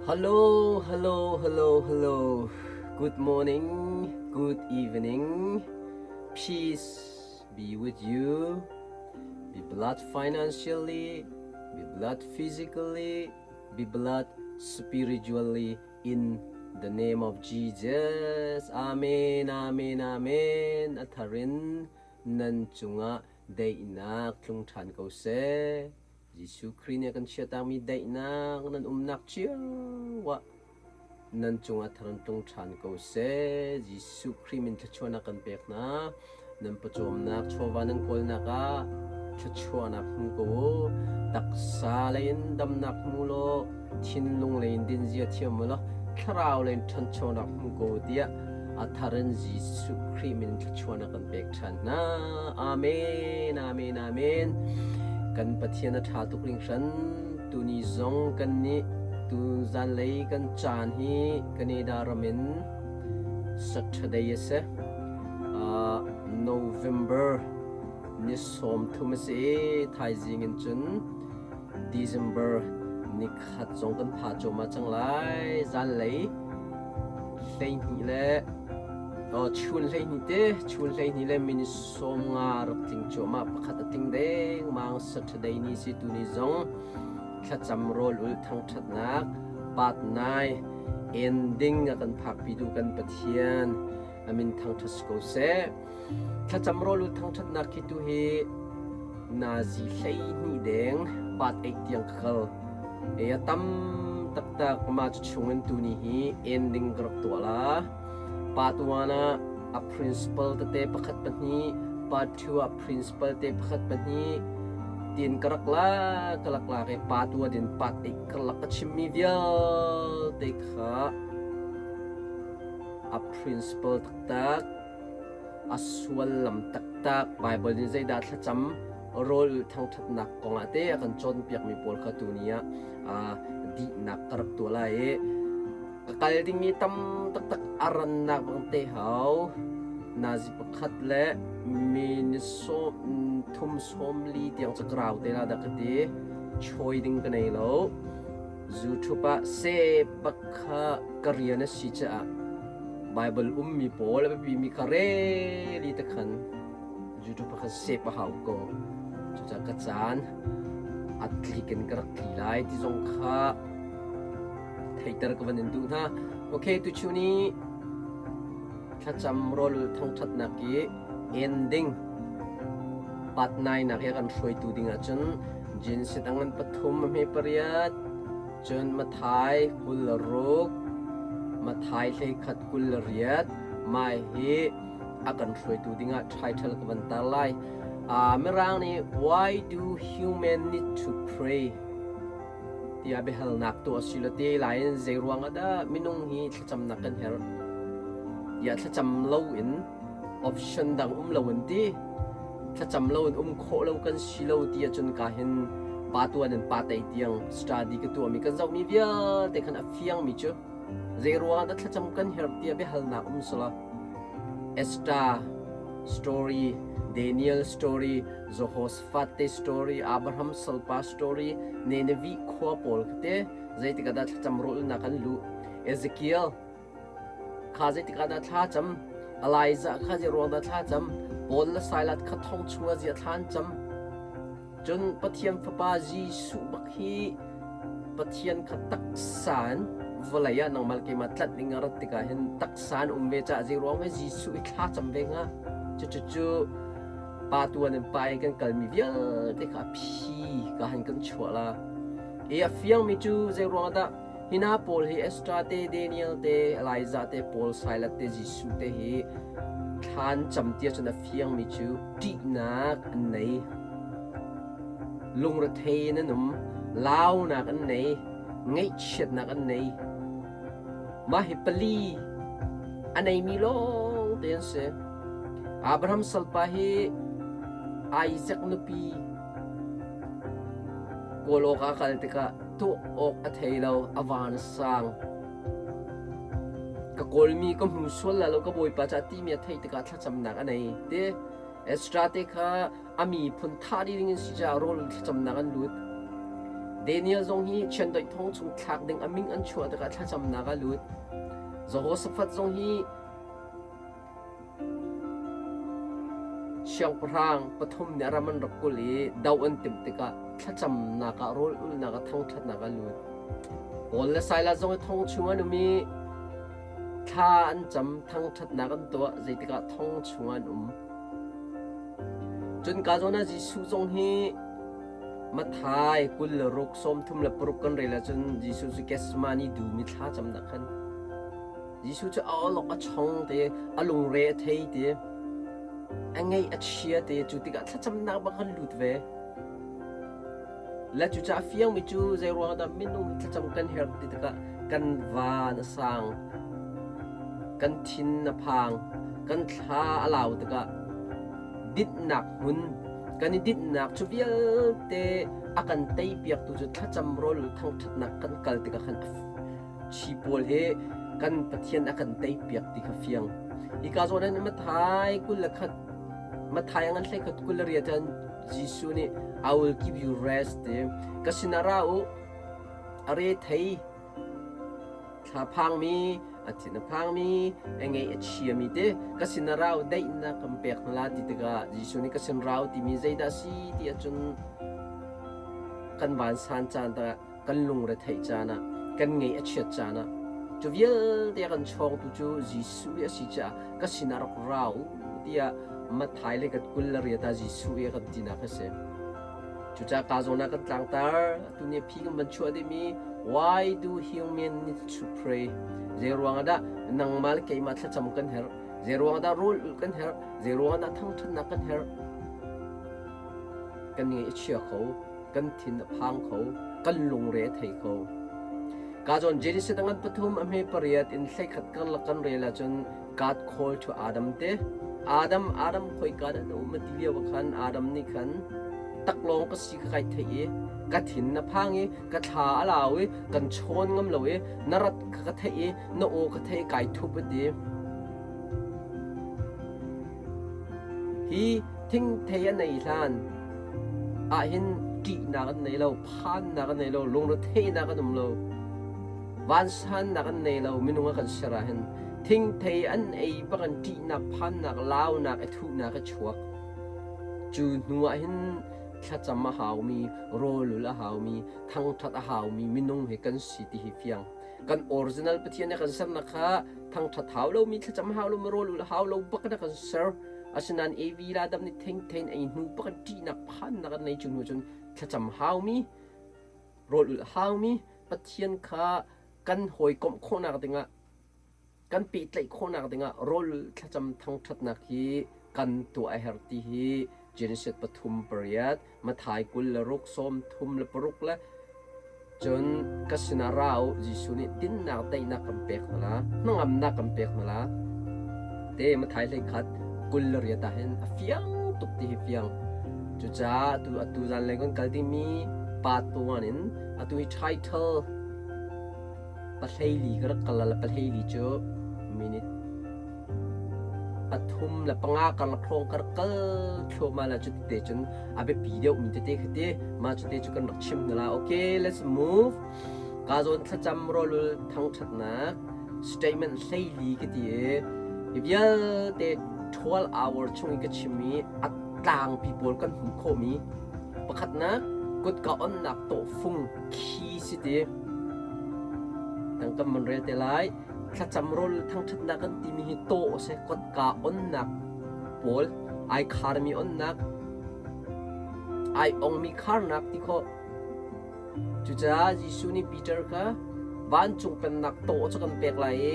Hello, hello, hello, hello. Good morning, good evening. Peace be with you. Be blessed financially, be blessed physically, be blessed spiritually in the name of Jesus. Amen, amen, amen. A tharin nan cungah daihnak tlung ṭhan ko seh. Jesuh Khrih nih a kan chiahtakmi daihnak nan umnak cio ah nan cungah tharan tlung ṭhan ko seh. Jesuh Khrih min thluachuahnak kan pek hna. Nan pawcawmnak chawva nan kawlnak ah thluachuahnak hmu ko u. Taksa lei in damnak hmu law thinlung lei in dinzia thiam u law thlarau lei in ṭhanchonak hmu ko u tiah a thar in Jesuh Khrih min thluachuahnak kan pek ṭhan hna. Amen, amen, amen. Kan Pathian a ṭha tuk hringhran. Tuni zong kan nih tu zanlei kan caan hi Canada ram in Saturday a si. Uh, November ni 30 a si i thaizing in cun December ni khat zong kan pha cuahmah cang lai. Zanlei 12 le chun 12 te chun 12 le minute 15 rak tling cuahmah pakhat a tling dengmang Saturday ni si tuni zong thlacam rawl ul thangṭhatnak part 9 ending a kan phakpi tu kan Pathian a min thangṭhat si ko seh. Thlacam rawl ul thangṭhatnak khi tu hi nazi 12 deng part 8 tiang ka kal. E a tam taktak mah cu chungin tuni hi ending ka rak tuah la. Part 1 ah a principal tete pakhat pahnih, part 2 ah principal te pakhat pahnih tin ka rak la ka lak lak i part 1 in part 8 karlak ka chimmi vialte kha a principal taktak a suallam taktak Baibal nih zeidah thlacam rawl thangṭhatnak kongah te a kan cawnpiakmi pawl kha tuni ah dihnak ka rak tuah lai i ka kal dingmi tam taktak a rannak bang te hau nazi pakhat le mi thum sawm li tiang cu ka rau te la dah ka ti choi ding ka nei lo YouTube ah se bak kha ka rian a si caah Bible ummi pawl a biapimi kha rel i te khan YouTube ah khan save a hau ko. Cucaah ka caan a tlik in ka rak tli lai ti zong kha theiter ka van in duh hna. Okay, tuchun i thlacam rawl thangṭhatnak i ending part 9 nak hi a kan hruaitu ding ahcun Genesis a ngan pathum a hme pariat cun Mathai 26 Mathai 11 28 mai hi a kan hruaitu dingah title ka van tar lai. Mirang nih why do human need to pray tiah biahalnak tuah si lo te lai in zei ruang ah dah minung hi thlacamnak kan herh tiah thlacam lo in option dang um lo in ti thlacam lo in um khawh lo kan si lo ti ahcun ka hin pa tuan in pa tei tiang study ka tuahmi kan zohmi vialte khan a fiangmi cu zei ruang dah thlacam kan herh tiah biahalnak um sala Esther story Daniel story Jehoshaphat te story Abraham salpa story Nineveh khua pawl te zeitik ah dah thlacam rawlnak an luh Ezekiel Kha zeitik ah dah thla cam? Elijah kha zei ruang dah thla cam? Paul le Silas kha thong chungah ziah thla an cam? Cun Pathian Fapa Jesuh bak hi Pathian kha taksa in vawlei ah nangmah le keimah tlanh ding a rat tikah hin taksa in um ve caah zei ruang ve Jesuh i thla cam ve hnga? Cucu pa tuan in pa in kan kalmi vialte kha a phi ka han kan chuah la. I a fiangmi cu zei ruangah dah Hi hna pawl hi Esther te, Daniel te, Elijah te, Paul, Silas te, Jesuh te hi thlan cam ti ahcun a fiangmi cu ṭihnak an nei. Lungrethei in an um, launak an nei, ngaihchiatnak an nei. Mah hi pali a neimi lawng te an si. Abraham salpa hi Isaac nupi kawl awk ah kal tikah tuah awk a thei lo, a van a sang. Ka kawlmi ka hmu sual la lo ka bawipa ca timi a theih tikah thlacamnak a nei. Te Ezra te kha a miphun thah dih ding in si caah rawl thlacamnak an lut. Daniel zong hi chiandeih thong chung thlak ding a min an chuah tikah thlacamnak ah lut. Jehoshaphat zong hi Siangpahrang pathum nih a ram an rak kulh i do an timh tikah thlacamnak ah rawl ulhnak ah thangṭhatnak ah lut. Paul le Silas zong hi thong chung an um i thla an cam, thangṭhatnak an tuah, zeitikah thong chungah an um. Cun ka zawn ah Jesuh zong hi Matthai 26 36 kan rel ahcun Jesuh cu Gethsemane dum i thla camnak khan Jesuh cu a awlok a chong te, a lungre a thei te, a ngaih a chia te, cu tikah thlacamnak bak kan lut ve. Le cucaah fiangmi cu zeiruang dah minung hi thlacam kan herh ti tikah kan van a sang, kan thin a phang, kan thla a lau tikah dinhnak hmun, kan i dinhnak cu vialte a kan teipiaktu cu thlacam rawl thangṭhatnak kan kal tikah khan Chi pawl hi kan Pathian a kan teipiak ti kha fiang. Hika zawn ah Matthai 21 Matthai a ngan hlei khat 28 cun Jesuh nih I will give you rest ti ka sinah ra u a re thei thla phangmi a thin a phangmi a ngei a chiami te ka sinah ra u daihnak kan pek hna la ti tikah Jesuh nih ka sin ra u timi zeidah si ti ahcun kan vansan caan takah kan lungretheih caan ah kan ngeih a chiat caan ah cu vialte a kan chawngtu cu Jesuh i a si caah ka sinah rak ra u tiah Matthai le kan 28 ah Jesuh i a kan tinak a si. Cucaah ka zawn ah kan tlangtar atu ni phi kan van chuah dihmi why do human need to pray? Zei ruang ah dah nangmah le keimah thlacam kan herh? Zei ruang ah dah rawl ulh kan herh? Zei ruang ah dah thangṭhatnak kan herh? Kan ngeih a chia kho. Kan thin a phang kho, kan lungre a thei kho. Ka zawn Genesis a ngan pathum a hme pariat in hleikhat karlak kan rel ahcun God call to Adam te. Adam, Adam khoika dah na um a ti lio ah khan Adam nih khan taklawng ka si ka kai theih i ka thin na phang i ka thla a lau i kan chawn ngam lo i na rat kha ka theih i na aw ka theih i kai thup a ti. Hi thingthei an ei hlan ahhin ṭihnak an nei lo, phannak an nei lo, lungretheihnak an um lo, vansannak an nei lo minung a kan ser ahhin thingthei an ei bak in ṭihnak, phannak, launak, i thuhnak a chuak. Cu hnu ahhin thlacam a haumi, rawlul a haumi, thangṭhat a haumi minung hi kan si ti hi fiang. Kan original Pathian nih a kan sernak kha thangṭhat hau lomi, thlacam hau lomi, rawl ul hau lo bak in a kan ser. Asinain Evi le Adam nih thengthen ei hnu bak in ṭihnak phannak an nei cu hnu cun thlacam haumi, rawl ulh haumi, Pathian kha kan hawikomh khawhnak dingah kan pehtlaih khawhnak dingah rawl thlacam thangṭhatnak hi kan tuah a herh ti hi Genesis pathum pariat Matthai 26 36 le cun ka sinah ra u Jesuh nih dinnak daihnak kan pek hna la hnangamnak kan pek hna la te Matthai 21 28 ah hin a fiang tuk ti hi fiang cucaah atu atu zanlei kan kal dingmi part 1 in atu hi title Pahleili ka rak kal la pahleili cu minute pathum le panga karlak hrawng ka rak kal thluahmah la cu tete cun a biapi deuhmi tete khi ti mah cu te cu kan rak chim hna la. Okay, let's move. Ka zawn thlacam rawlul thangṭhatnak statement hleili ka ti i hi vialte 12 hour chung i ka chim i a tlangpi pawl kan hmuh khawhmi pakhatnak kutka onnak tawhfung khi si ti Tangka man rel te lai. Thlacam rawl thangṭhatnak kan timi hi tawh a si. Kotka onnak pawl, ai kharmi onnak, ai ongmi kharnak ti khawh. Cucaah Jesuh nih Peter kha vancung pennak tawh cu kan pek lai i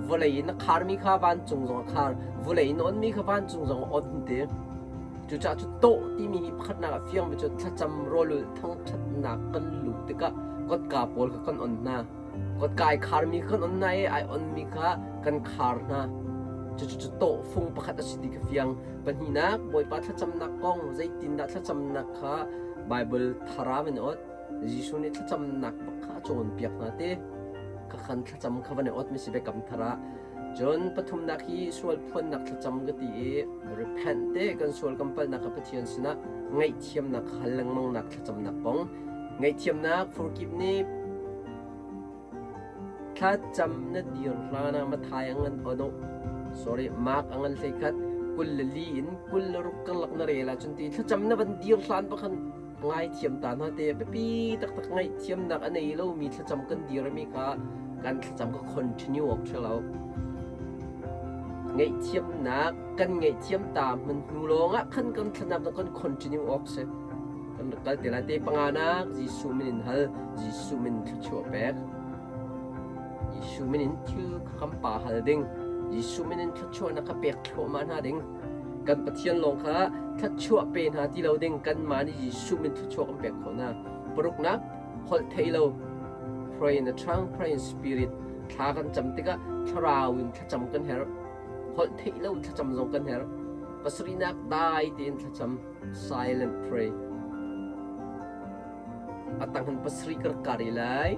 vawlei in a kharmi kha vancung zong a khar, vawlei in onmi kha vancung zong a on ti. Cucaah cu tawh timi hi pakhatnak ah fiangmi cu thlacam rawlulh thangṭhatnak kan luh tikah kotka pawl kha kan on hna. Kotka ai kharmi kha kan on hna i ai onmi kha kan khar hna. Cucu cu tawhfung pakhat a si ti kha fiang. Pahnihnak, Bawipa thlacamnak kong zeitindah thlacamnak kha Baibal tharaam in ot. Jesuh nih thlacamnak bak kha a cawnpiak hna ti. Kha khan thlacam kha van i ot mi si biakam thar ah. Cun pathumnak hi sual phuannak thlacam ka ti i repent te kan sual kan palhnak kha Pathian sinah ngaihthiamnak hal lengmangnak thlacamnak kong. Ngaihthiamnak forgive nih Thlacam na dir hlan ah Matthai a ngan aw no sorry Mark a ngan 11 24 in 26 karlak na rel ahcun ti thlacam na van dir hlan pa khan ngaithiam ta hna te biapi taktak ngaihthiamnak a nei lomi thlacam kan dir mi kha kan thlacam ka continue awk ṭha lo. Ngaihthiamnak kan ngaihthiam ta hman hnu lawng ah khan kan thlacam kan continue awk si. Kan rak kal te lai te panganak Jesuh min in hal Jesuh min thluachuah pek Jesuh min in thil kha kan pa hal ding Jesuh min in thluachuahnak kha pek thluahmah hna ding kan Pathian lawng kha thluachuah pe hna ti lo ding kanmah nih Jesuh min thluachuah kan pek khawh hna paruknak holh thei lo pray in the tongue pray in spirit thla kan cam tikah thlarau in thlacam kan herh holh theih lo thlacam zong kan herh pasarihnak dai tein thlacam Silent pray. A tang hin pasarih ka rak kari lai.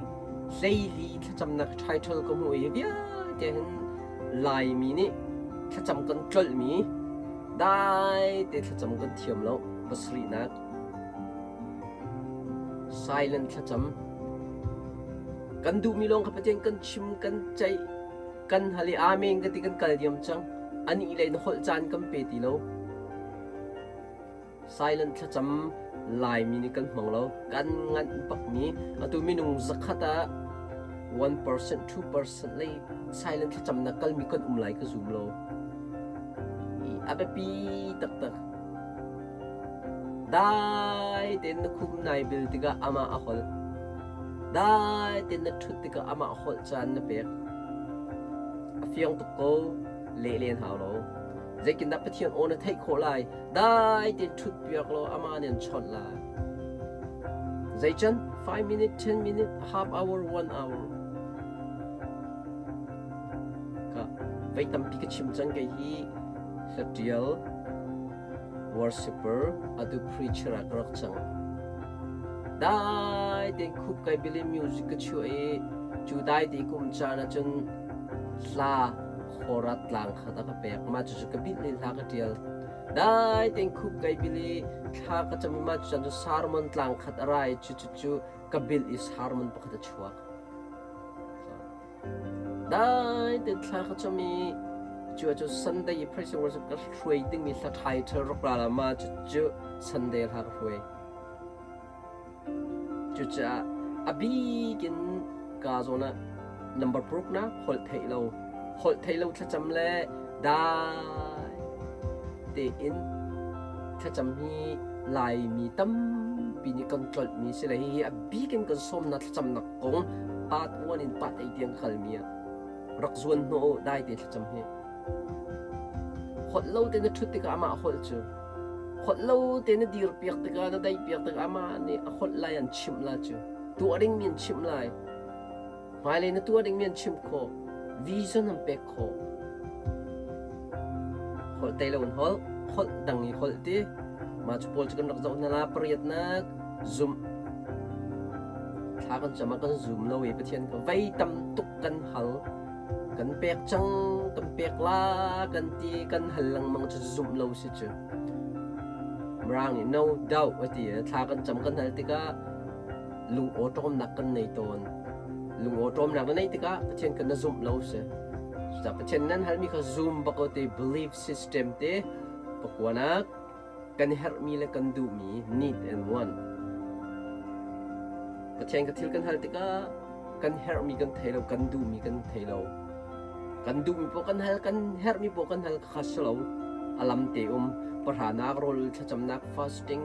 Hleili thlacamnak title ka hmuh i vialte hin Laimi nih thlacam kan tlolhmi dai te thlacam kan thiam lo. Pasarihnak. Silent thlacam. Kan duhmi lawng kha Pathian kan chim, kan ceih, kan hal i amen ka ti kan kal diam cang. Anih lei na holh caan kan pe ti lo. Silent thlacam Laimi nih kan hmang lo. Kan nganh bakmi atu minung zakhat ah 1%, 2% lei silent thlacamnak kalmi kan um lai ka zum lo. A biapi taktak. Dai tein na khum nai bil tikah amah a holh. Dai tein na ṭhut tikah amah holh caan na pek. A fiang tuk ko, leh len hau lo. Zeitindah Pathian aw na theih khawh lai? Dai tein ṭhut piak law amah nih an chawnh lai. Zeican? 5 minute, 10 minute, half hour, 1 hour. Ka vei tampi ka chim cang kei hi hlatial worshipper atu preacher ah ka rak cang. Dai tein khup kai bili music ka chuah i cu dai te kum caan ahcun hla Khorat tlang khat a ka pek. Mah cucu ka bilh i hla ka ṭial. Dai tein khup kai bil i thla ka cam i mah cucan cu sermon tlang khat a ra i cucu cu ka bilh i sermon pakhat a chuak. Dai tein thla ka cam i cu cu Sunday i praise and worship ka hruai dingmi hla title rak ra la ma cucu Sunday hla ka hruai. Cucaah a bik in kaa zawn ah number paruk na holh theih lo. Holh theih lo thlacam le dai tein thlacam hi Laimi tampi nih kan tlolhmi si le hihi a bik in kan sawmnak thlacamnak kong part 1 in part 8 tiang kalmi ah rak zuan hnawh u dai te thlacam hi. Holh lo te na ṭhut tikah amah holh cu holh lo te na dir piak tikah na daih piak tikah amah nih a holh lai an chimh la cu tuah dingmi an chimh lai hmailei na tuah dingmi an chimh khawh vision an pek khawh holh tei lo in holh holh dang i holh ti mah cu pawl cu kan rak zoh hna la pariatnak zumh thla kan cam ah kan zum lo i Pathian ka vei tam tuk kan hal Kan pek cang, kan pek la kan ti kan hal lengmang cu zumh lo si cu. Mirang nih no doubt a ti i thla kan cam kan hal tikah lung awṭawmnak kan nei tawn. Lung awṭawmnak na neih tikah Pathian kan na zumh lo si. Cucaah Pathian nan halmi kha zum bak ko ti belief system te pakuanak kan herhmi le kan duhmi need and want. Pathian ka thil kan hal tikah kan herhmi kan thei lo, kan duhmi kan thei lo. Kan duhmi poh kan hal, kan herhmi poh kan hal kha si lo. A lam te um pahranak rawl thlacamnak fasting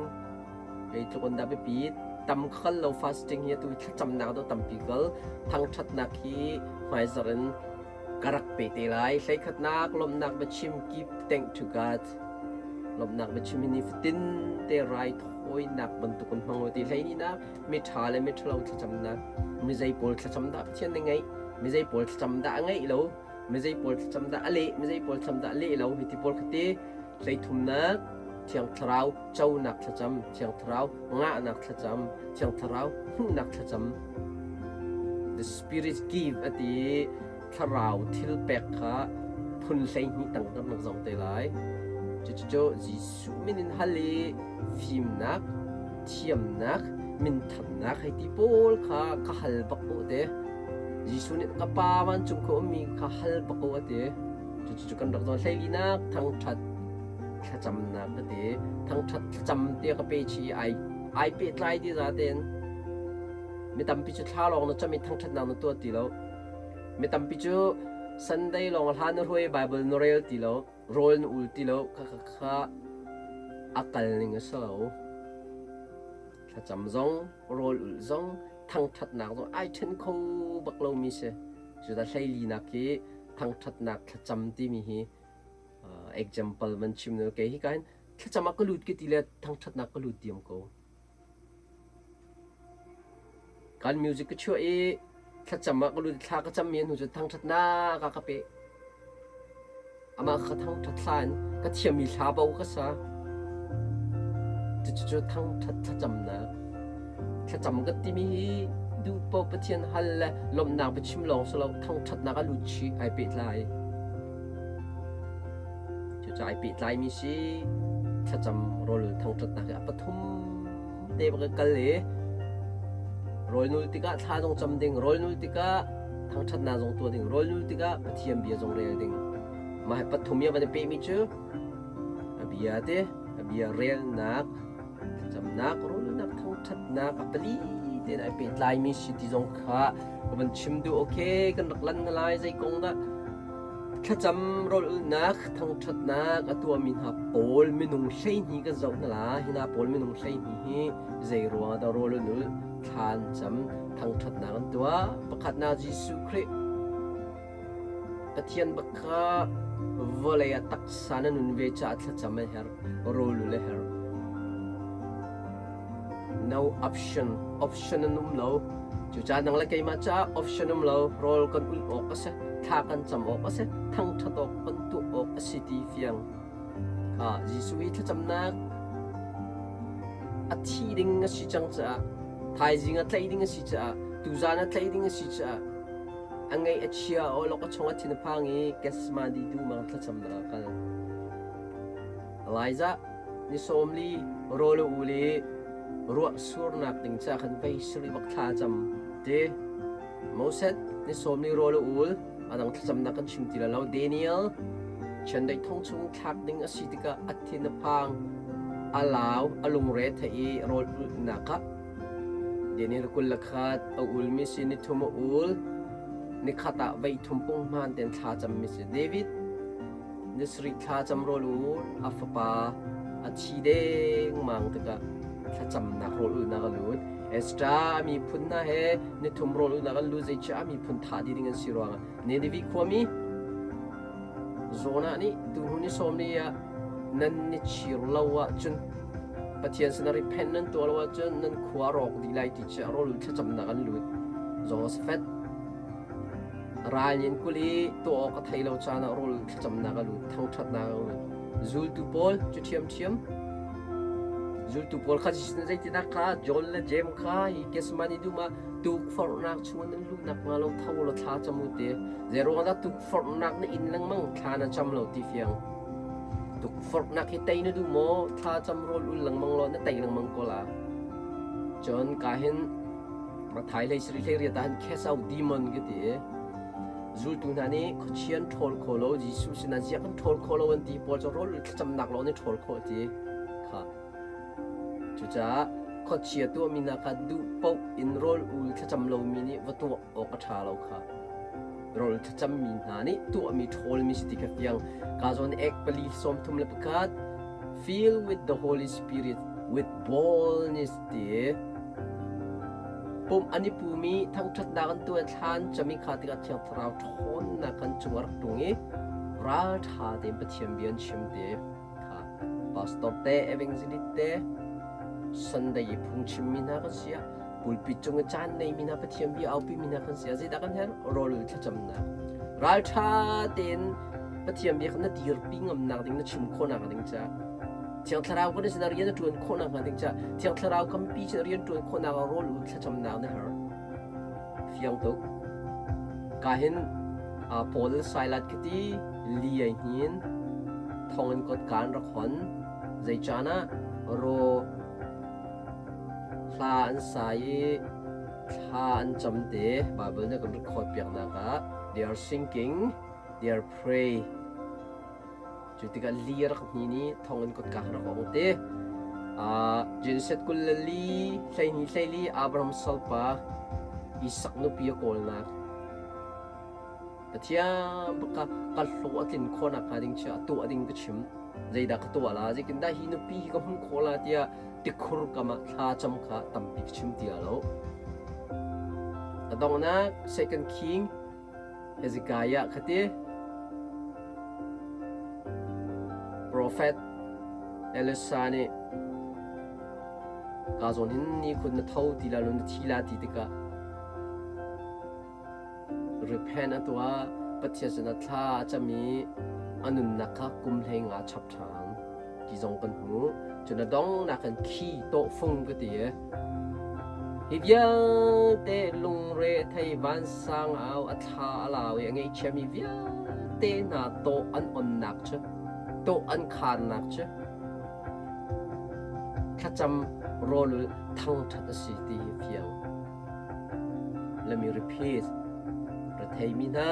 ei tluk an dah biapi tam khal lo fasting hi atu thlacamnak do tampi kal thangthatnak hi hmaizar in ka rak pe te lai hleikhatnak lawmhnak biachim keep thank to God lawmhnak biachim hi nifatin te rai thawinak bantuk in hmang ti hlei ni nak mi ṭha le mi ṭhalo thlacamnak mi zei pawl thlacam dah Pathian nih ngeih mi zei pawl thlacam dah a ngeih lo mi zei pawl thlacam dah a leh mi zei pawl thlacam dah a leh lo hi ti pawl kha ti hleithumnak Thiang Thlarau conak thlacam Thiang Thlarau ngahnak thlacam Thiang Thlarau hmuhnak thlacam the spirit give a ti thlarau thil pek kha phun 12 tang kan rak zoh te lai. Cucu Jesuh min in hal i fimnak, thiamnak, Minthannak hei ti pawl kha ka hal bak ko te. Jesuh nih ka Pa vancung khua ummi kha hal bak ko a ti. Cucu kan rak zawn hleilinak thangṭhat thlacamnak ka ti. Thangṭhat thlacam tiah ka pe chih i ai ai pehtlai ti za tein mi tampi cu thla lawng na cam i thangṭhatnak na tuah ti lo. Mi tampi cu Sunday lawng hla na hruai Bible na rel ti lo, rawl na ul ti lo, kha kha kha a kal ning a si lo. Thlacam zong, rawl ulh zong, thangṭhatnak zong ai ṭhen kho bak lomi si. Cudah hleilinak hi thangṭhatnak thlacam timi hi example van chim na kei hi ka hin thlacam ah ka lut ka ti le thangṭhatnak ka lut diam ko. Kan music ka chuah i thlacam ah ka lut i thla ka cammi hnu cu thangṭhatnak ah ka peh. Amah kha thangṭhat hla in ka thiammi hla bo ka sa. Cucu thangṭhat thlacamnak. Thlacam ka timi hi duh paoh Pathian hal le lawmhnak biachim lawng si lo thangṭhatnak a lut chih ai pehtlai. Cucu ai pehtlaimi si thlacam rawl thangṭhatnak hi a pathum te bak i kal i rawl nul tikah thla zong cam ding, rawl nul tikah thangṭhatnak zong tuah ding, rawl nul tikah Pathian bia zong rel ding. Mah hi pathum i a van i pehmi cu a bia te, a bia relnak, thlacamnak, rawlnak, thangṭhatnak a pali tein ai pehtlaimi si ti zong kha ka van chim duh. Okay, kan rak lan na lai zei kong dah Thlacam rawlulhnak thangṭhatnak a tuahmi hna pawl minung 12 kan zoh hna lai. Hi hna pawl minung 12 hi zei ruangah dah rawl an ulh, thla an cam, thangṭhatnak an tuah? Pakhatnak Jesuh Khrih Pathian bak kha vawlei ah taksa na nun ve caah thlacam a herh, rawl ulh a herh. No option. Option an um lo. Cucaah nang le keimah caah option um lo. Rawl kan ulh awk a si, thla kan cam awk a si, thangṭhat awk kan tuah awk a si ti fiang. Kha Jesuh i thlacamnak a thi ding a si cang caah, thaizing a tlaih ding a si caah, tuzan a tlaih ding a si caah, a ngaih a chia, awlok a chong a thin a phang i Gethsemane dum ah thlacamnak a kal. Elijah ni 40 rawl a ul i ruah surnak ding caah khan vei sarih bak thla a cam ti. Moses ni 40 rawl a ul, a dang thlacamnak kan chim ti lai lo. Daniel chiandeih thong chung thlak ding a si tikah a thin a phang, a lau, a lungre thei i rawl ulhnak ah Daniel 21 a ulmi si ni thum a ul, ni khat ah vei thum punghman ten thla cammi si. David Ni sarih thla cam rawl u, a fapa a thi dengmang tikah thlacamnak rawl ulhnak a lut. Esther a miphun hna he nithum rawl ulhnak an lut, zeicah a miphun thah dih ding an si ruangah Nineveh khuami Jonah nih tuhnu ni sawm ni ah nan ni chir lo ahcun Pathian sinah repent nan tuah lo ahcun nan khua rawk dih lai ti chiah rawl ul thlacamnak an lut. Jehoshaphat Ral in kul i tuah awk a thei lo caan ah rawl thlacamnak a lut, thangṭhatnak a lut. Zultu pawl cu ṭhiamṭhiam. Zultu pawl kha Jesuh nih zeitindah kha John le Jeim kha hi Gethsemane dum ah tukforhnak chungah nan luh nakhnga lo tho law thla cam u ti. Zeiruangah dah tukforhnak na in lengmang thla na cam lo ti fiang. Tukforhnak hi tei na duh maw? Thla cam rawl ul lengmang law na tei lengmang ko la. Cun ka hin Mathai hlei sarih hlei riat ah hin cast out demon ka ti i zultu hna nih khuachia an ṭhawl kho lo Jesuh sinah ziah kan ṭhawl kho lo an ti pawl cu rawl thlacamnak lawng nih ṭhawl khawh ti kha cucaah khuachia tuahmi hna kha duh paoh in rawl ul thlacam lomi nih va tuah awk a ṭha lo kha rawl thlacammi hna nih tuahmi ṭhawlmi si ti kha fiang ka zawn ek pali 31 fill with the Holy Spirit with boldness ti Pumh an i pum i thangṭhatnak an tuah i thla an cam i kha tikah Thiang Thlarau ṭhawnnak an cung a rak tlung i ralṭha tein Pathian bia an chim ti kha pastor te, evangelist te, Sunday i phungchimmi hna kan si ah, pulpit cung i caan neimi hna Pathian bia aupimi hna kan si ah zeidah kan herh? Rawlul thlacamnak. Ralṭha tein Pathian bia kha na dirpi ngamnak ding, na chim khawhnak ding caah Thiang Thlarau kan sinah rian a ṭuan khawh nakhnga ding caah Thiang Thlarau kampi sin rian ṭuan khawhnak ah rawl ul thlacamnak na herh. Fiang tuk. Ka hin Paul Silas ka ti li ai hnin thong in kot kaan rak hon zei caan ah ro Hla an sa i thla an cam te. Bible nih a kan record piaknak ah they are singing, they are pray. Cu tikah li a rak hnin i thonginn kutka kha rak ong te. Genesis 24 12 14 Abraham salpa Isak nupi a kawlnak. Pathian baka ka hlawh a tlin khawhnak hnga ding chia tuah ding ka chim. Zeidah ka tuah la? Zeitindah hi nupi hi ka hmuh khawh la tiah tikhur kam ah thla cam kha tampi ka chim ti lo. A donghnak Second King Hezekiah kha ti Profet Elisha nih ka zawn hin ni khun na tho ti la lo na thi la ti tikah repent a tuah Pathian sinah thla a cam i a nunnak kha kum hlei nga chap ṭhan ti zong kan hmu. Cun a donghnak in khi tawhfung ka ti i hi vialte lungre thei vansang au a thla a lau i a ngaihchiami vialte hna tawh an onnak cu tawh an kharnak cu thlacam rawlul thangṭhat a si ti hi fiang. Let me repeat. Retheimi hna,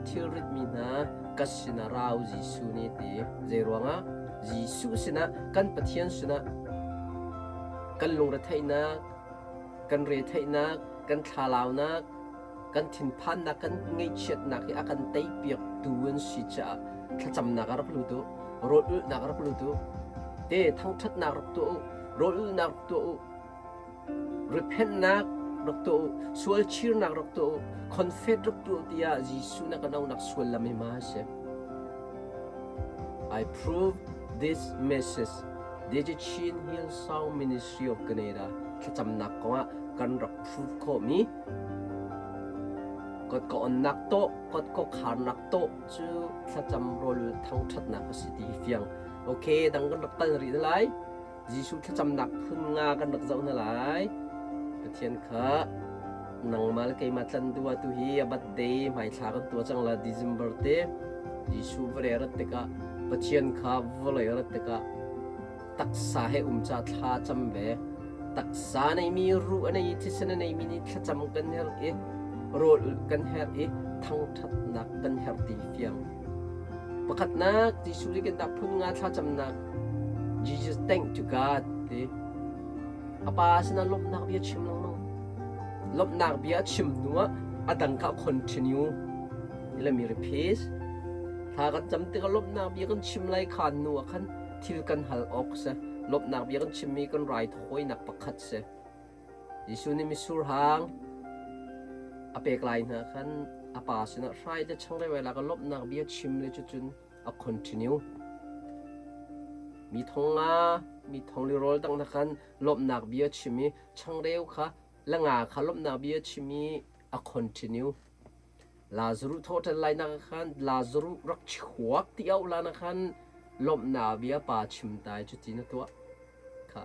thilritmi hna, ka sinah rau Jesuh nih ti. Zeiruangah? Jesuh sinah, kan Pathian sinah kan lungretheihnak, kan retheihnak, kan thlalaunak, kan thinphannak, kan ngaihchiatnak hi a kan teipiaktu an si caah thlacamnak ah rak lut u, rawl ulhnak ah rak lut u, te thangṭhatnak rak tuah u, rawl ulhnak rak tuah u, Repentnak rak tuah u, sualchirnak rak tuah u, confess rak tuah u tiah Jesuh na kan auhnak suallam hi ma a si. I prove this message. Deje Chin Hillsong Ministry of Canada thlacamnak kongah kan rak prove khawhmi kot ka onnak tawh, kot ka kharnak tawh cu thlacam rawl thangṭhatnak a si ti hi fiang. Okay, dang kan rak kal rih na lai. Jesuh thlacamnak phun nga kan rak zoh hna lai. Pathian kha nangmah le keimah tlan duh ah tuhi a birthday hmaithla kan tuah cang la December te Jesuh vawlei a rat tikah Pathian kha vawlei a rat tikah taksa he um ca thla cam ve taksa neimi ruh a nei i thisen a neimi nih thlacam kan herh i rawl ulh kan herh i thangṭhatnak kan herh ti fiang Pakhatnak, Jesuh nih kan dah phun nga thlacamnak Jesus thank to God ti. A pa sinah lawmhnak bia chim lengmang. Lawmhnak bia a chim hnu ah a dang kha continue. Let me repeat. Thla kan cam tikah lawmhnak bia kan chim lai kha hnu ah khan thil kan hal awk si. Lawmhnak bia kan chimmi kan raithawinak pakhat si. Jesuh nih mitsur hang a pek lai hna khan a pa sinah hrai le changreu ai lak i lawmhnak bia chim le cucun a continue. Mi thong nga, mi thong li rawl dang na khan lawmhnak bia chim i changreu kha le nga kha lawmhnak bia chim i a continue. Lazarus thawhṭan lainak ah khan Lazarus rak chuak ti auh lan ah khan lawmhnak bia pa chim ta i cuti na tuah. Kha.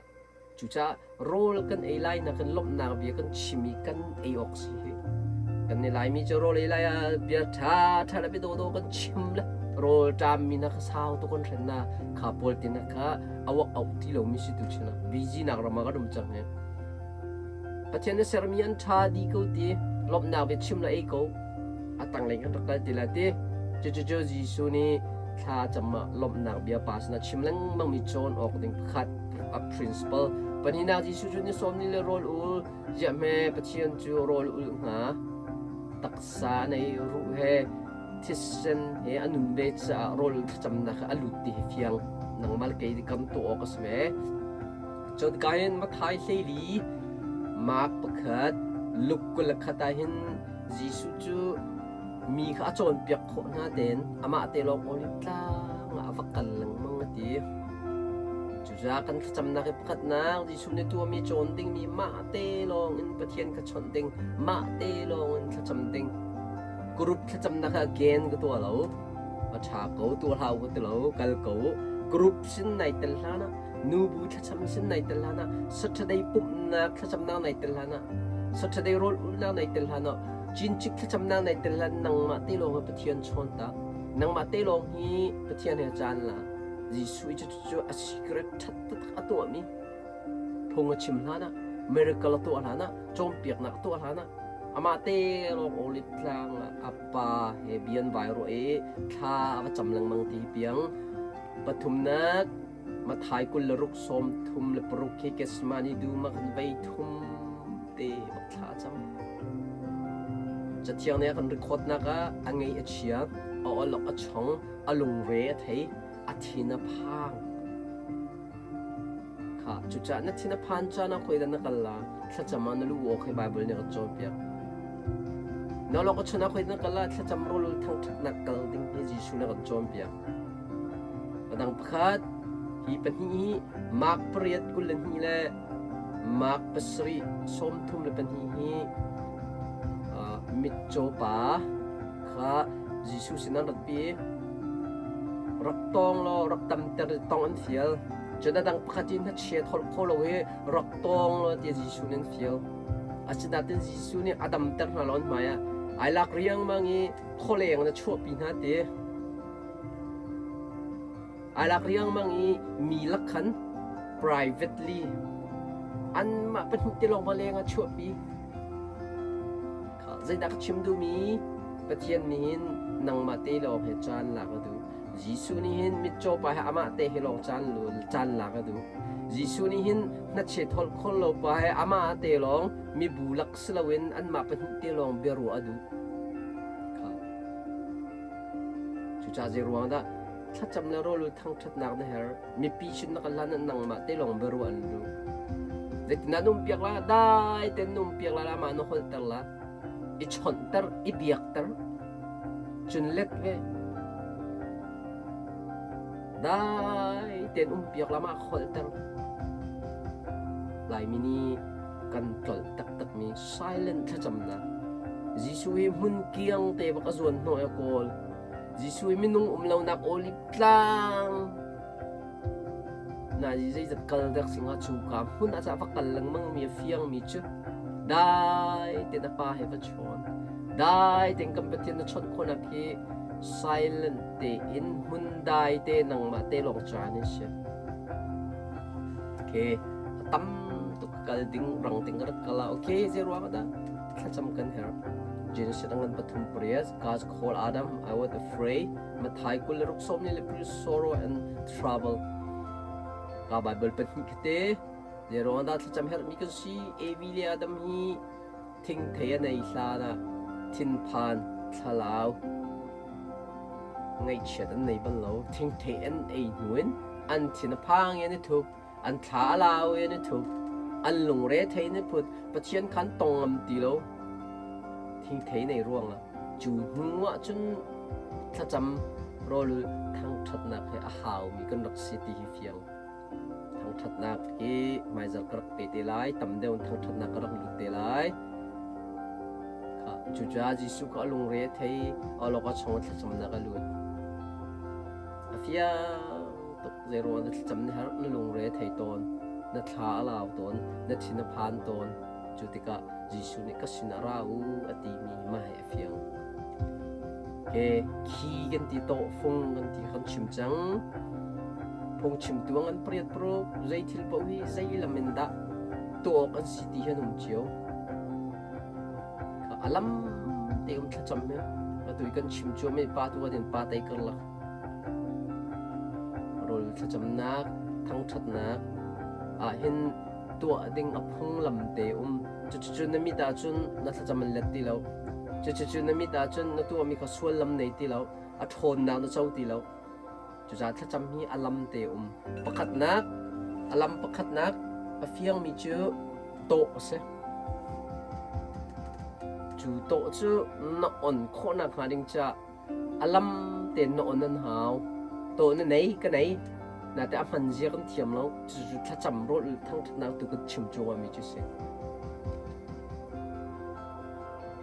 Cucaah rawl kan ei lai nak in lawmhnak bia kan chim i kan ei awk si hi. Kan i Laimi cu rawl ei lai ah bia ṭha ṭha le bia dawhdawh kan chim le rawl ṭam mi na kha sau tuk kan hren na kha pawl tin kha awak auh ti lomi si tu chin ah busy nak ram ah kan um cang hi. Pathian na sermi an ṭha dih ko ti lawmhnak bia chim la ei ko a tanglei kan rak kal ti la ti cucu Jesuh nih thla cam ah lawmhnak bia pa sinah chim lengmang mi cawn awk ding pakhat a principle pahnihnak Jesuh cu ni sawm ni le rawl ul ziah hme Pathian cu rawl ul hnga taksa nei ruh he thisen he a nun ve caah rawl thlacamnak a lut ti hi fiang nangmah le kei kam tuah awk a si ve Cun ka hin Matthai 14 Mark pakhat Luke 21 ah hin Jesuh cu mi kha a cawnpiak khawh hna tein amah te lawng Olive tlang ah a va kal lengmang a ti. Cucaah kan thlacamnak hi pakhatnak Jesuh nih tuahmi cawn dingmi mah te lawng in Pathian kha chawnh ding, mah te lawng in thlacam ding. Group thlacamnak hi again ka tuah lo. A ṭha ko, tuah hlah u ka ti lo, kal ko. Group sin nai tel hlan ah nubu thlacam sin nai tel hlan ah Saturday pumhnak thlacamnak nai tel hlan ah Saturday rawl ulhnak nai tel hlan ah cincik thlacamnak nai tel hlan nangmah te lawng hi Pathian chawn ta nangmah te lawng hi Pathian he caan la Jesuh i cucu a secret ṭhat taktak a tuahmi phung a chim hlan ah. Miracle a tuah hlan ah, cawnpiaknak a tuah hlan ah, amah te lawng Olive tlang ah a pa he bia an vai ruah i thla a va cam lengmang ti hi piang. Pathumnak, Mathai 26 36 khi Gethsemane dum ah khan vei thum te bak thla a cam. Cathiang nih a kan record nak ah a ngeih a chia, a awlok a chong, a lungre a thei, a thin a phang. Kha cucaah na thin a phan caan ah khuai dah na kal la, thlacam ah na lu awk hi Bible nih a kan cawnpiak. Na awlok a chon ah khuai dah na kal la, thlacam rawl thangṭhatnak kal ding hi Jesuh nih a kan cawnpiak. A dang pakhat, hi pahnih hi Mark pariat 22 le Mark pasarih 32 hi mitcaw pa kha Jesuh sin an ratpi. Rak tawng law rak damter tong an fial. Cun a dang pakhat in hnachia holh kho lo hi rak tawng law tiah Jesuh nih an fial. Asinain Jesuh nih a damter hna lo an hmai ah ai lak riangmang i khualeng na chuahpi hna ti. Ai lak riangmang i mi lak khan privately anmah pahnih te lawng va leng ah chuahpi. Zeidah ka chim duhmi Pathian nih hin nangmah te lawng he caan lak a duh. Jesuh nih hin mitcaw pa he amah te he lawng caan caan lak a duh. Jesuh nih hin hnachet holh khol lo pa he amah te lawng mibu lak si loin anmah pahnih te lawng biaruah a duh. Cucaah zei ruang dah thlacam le rawl thangṭhatnak na herh? Mipi sin na kal hlan ah nangmah te lawng biaruah an duh. Zeitindah na um piak la? Dai tein na um piak la, amah na holhter la, i chawnhter, i biakter, cun let ve. Dai tein um piak la, mah holhter. Laimi nih kan tlolh taktakmi silent thlacamnak. Jesuh hi hmun kiang te bak a zuan hnawh i a kawl. Jesuh hi minung um lonak olive tlang na zeizat kal dek singa cu ka hmun ah va kal lengmang mi a fiang mi cu dai te na pa he va chawn dai ten kan Pathian na chawnh khawhnak hi silent te in hmun dai te nangmah te lawng caan in si okay a tam tuk kal ding rang ding rak kala okay zei ruang dah thlacam kan her Genesis angan pathum pariat God called Adam I was afraid Mathai 26 sawm le pri sorrow and trouble ka Bible pahnih khate zei ruang dah thlacam herh mi kan si Evi le Adam hi thingthei a nei hlan ah thinphan thlalau ngaihchiat an nei bal lo thingthei an ei hnu in an thin a phang i an i thup an thla a lau i an i thup an lungre thei in i phut Pathian khan tong ngam ti lo thingthei nei ruangah cu hnu ah cun thlacam rawlul thangṭhatnak he a haumi kan rak si ti hi fiang Thangṭhatnak hi hmaizarh ka rak pe te lai, tam deuh in thangṭhatnak ka rak lut te lai. Cucaah Jesuh kha a lungre a thei, awlok a chong thlacamnak a lut. A fiang tuk zeiruang na thlacam na herh, na lungre a thei tawn, na thla a lau tawn, na thin a phan tawn. Cu tikah Jesuh nih ka sinah ra u a timi mah hi a fiang. Ke khi kan ti tawhfung kan ti kan chim cang. Phungchimtu an pariat paruk zei thil paoh hi zei lam in dah tuah awk an si ti hi an um cio. A lam te um thlacam hi atu i kan chim cio mi pa tu in pa tei karlak rawl thlacamnak thangṭhatnak ah hin tuah ding a phunglam te um. Cucu na mit ahcun na thlacam an let ti lo. Cucu na mit ahcun na tuahmi kha suallam nei ti lo. A ṭhawnnak na co ti lo. Cucaah thlacam hi a lam te um. Pakhatnak, a lam pakhatnak a fiangmi cu tawh a si. Cu tawh cu na on khawhnak hnga ding caah A lam tein na on an hau. Tawh na nei, ka nei. Nate a hman zia kan thiam lo. Cucu thlacam rawl thangṭhatnak tu kan chim cuahmah mi cu si.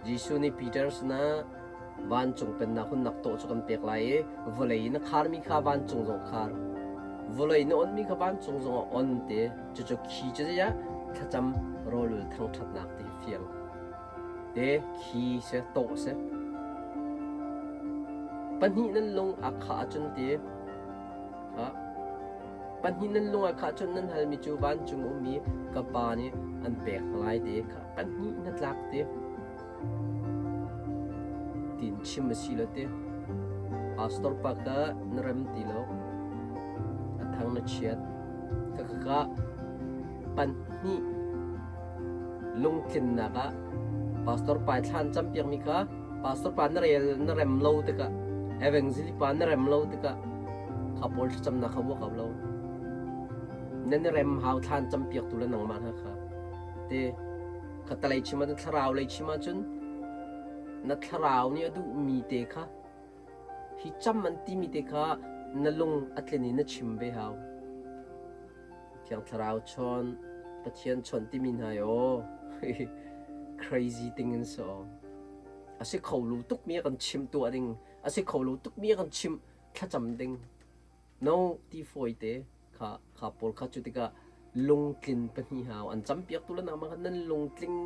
Jesuh nih Peter sinah vancung pennak hunnak tawh cu kan pek lai i vawlei na kharmi kha vancung zong khar. Vawlei na onmi kha vancung zong ah on te. Cucu khi cu zeiah thlacam rawlul thangṭhatnak ti fiang. Te khi seh tawh seh. Pahnih nan lung a khah ahcun ti pahnih nan lung a khah ahcun nan halmi cu vancung ummi ka Pa nih an pek hna lai ti kha kan hnih na tlak ti tin chim a si lo ti. Pastor pa ka na rem ti lo. A thang na chiat. Ka ka ka panhnih lungtlinnak ah pastor pa thlan campiak mi kha pastor pa na rel na rem lo tikah evangelist pa na rem lo tikah kha pawl thlacamnak kha vuak lo. Nan i rem hau thlan campiak tu le nangmah hna kha te kha talei chim ahcun thlarau lei chim ahcun na thlarau nih a duhmi te kha hi cam an timi te kha na lung a tlin in na chim ve hau. Thiang Thlarau chawn, Pathian chawn timi hna aw crazy ting in so. A si kho lu tuk mi a kan chim tuah ding, a si kho lu tuk mi a kan chim thlacam ding. No ti fawi te kha kha pawl kha cu tikah lungtlin pahnih hau an campiak tu le nangmah kha nan lungtling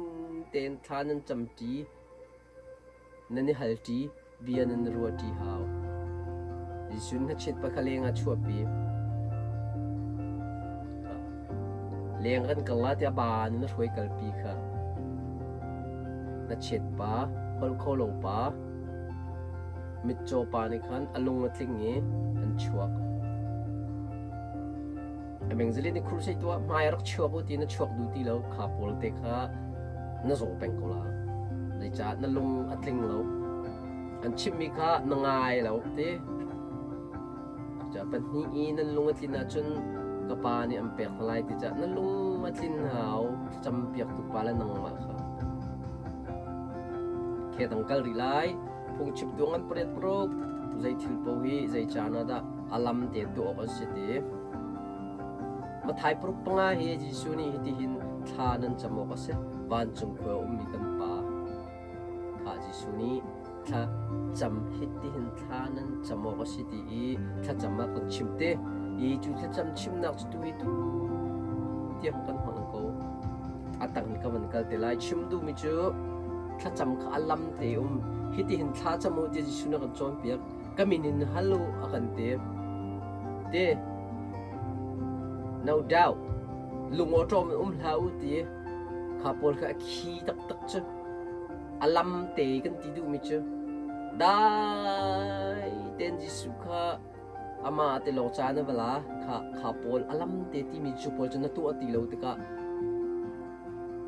tein thla nan camṭi nan i halṭi bia nan i ruahṭi hau. Jesuh hnachet pa kha leng ah chuahpi. Leng kan kal la tiah ba in na hruai kalpi kha. Hnachet pa, holh kho lo pa, mitcaw pa nih khan a lung a tling i an chuak. A mengzali nih crusade tuah hmai rak chuak u ti na chuak duh ti lo kha pawl te kha na zaw peng ko la. Zeicah na lung a tling lo. An chimmi kha na ngai lo ti. Ca pahnih i nan lung a tlin ahcun ka pa nih an pek hna lai ti cah na lung a tlin hau thlacam piaktu pa le nangmah kha. Khe dang kal rih lai. Phungchimtu ngan pariat paruk zei thil paoh hi zei caan ah dah a lam te tuah awk an si ti. Mathai paruk panga hi Jesuh nih hitihin thla nan cam awk a si. Vancung khua a ummi kan Pa. Kha Jesuh nih thla cam hitihin thla nan cam awk a si ti i thlacam ah kan chim te. I cu thlacam chimnak cu tu hi tu tiang kan hmang ko. A tang ka van kal te lai. Chim duhmi cu thlacam kha a lam te um. Hitihin thla cam u ti Jesuh nih a kan cawnpiak. Ka min in hal u a kan ti. Ti. No doubt. Lung awṭawm in um hlah u ti. Kha pawl kha a khi taktak cu. A lam te kan ti duhmi cu. Dai tein Jesuh kha amah te lawng ca na va la. Kha kha pawl a lam te timi cu pawl cu na tuah ti lo tikah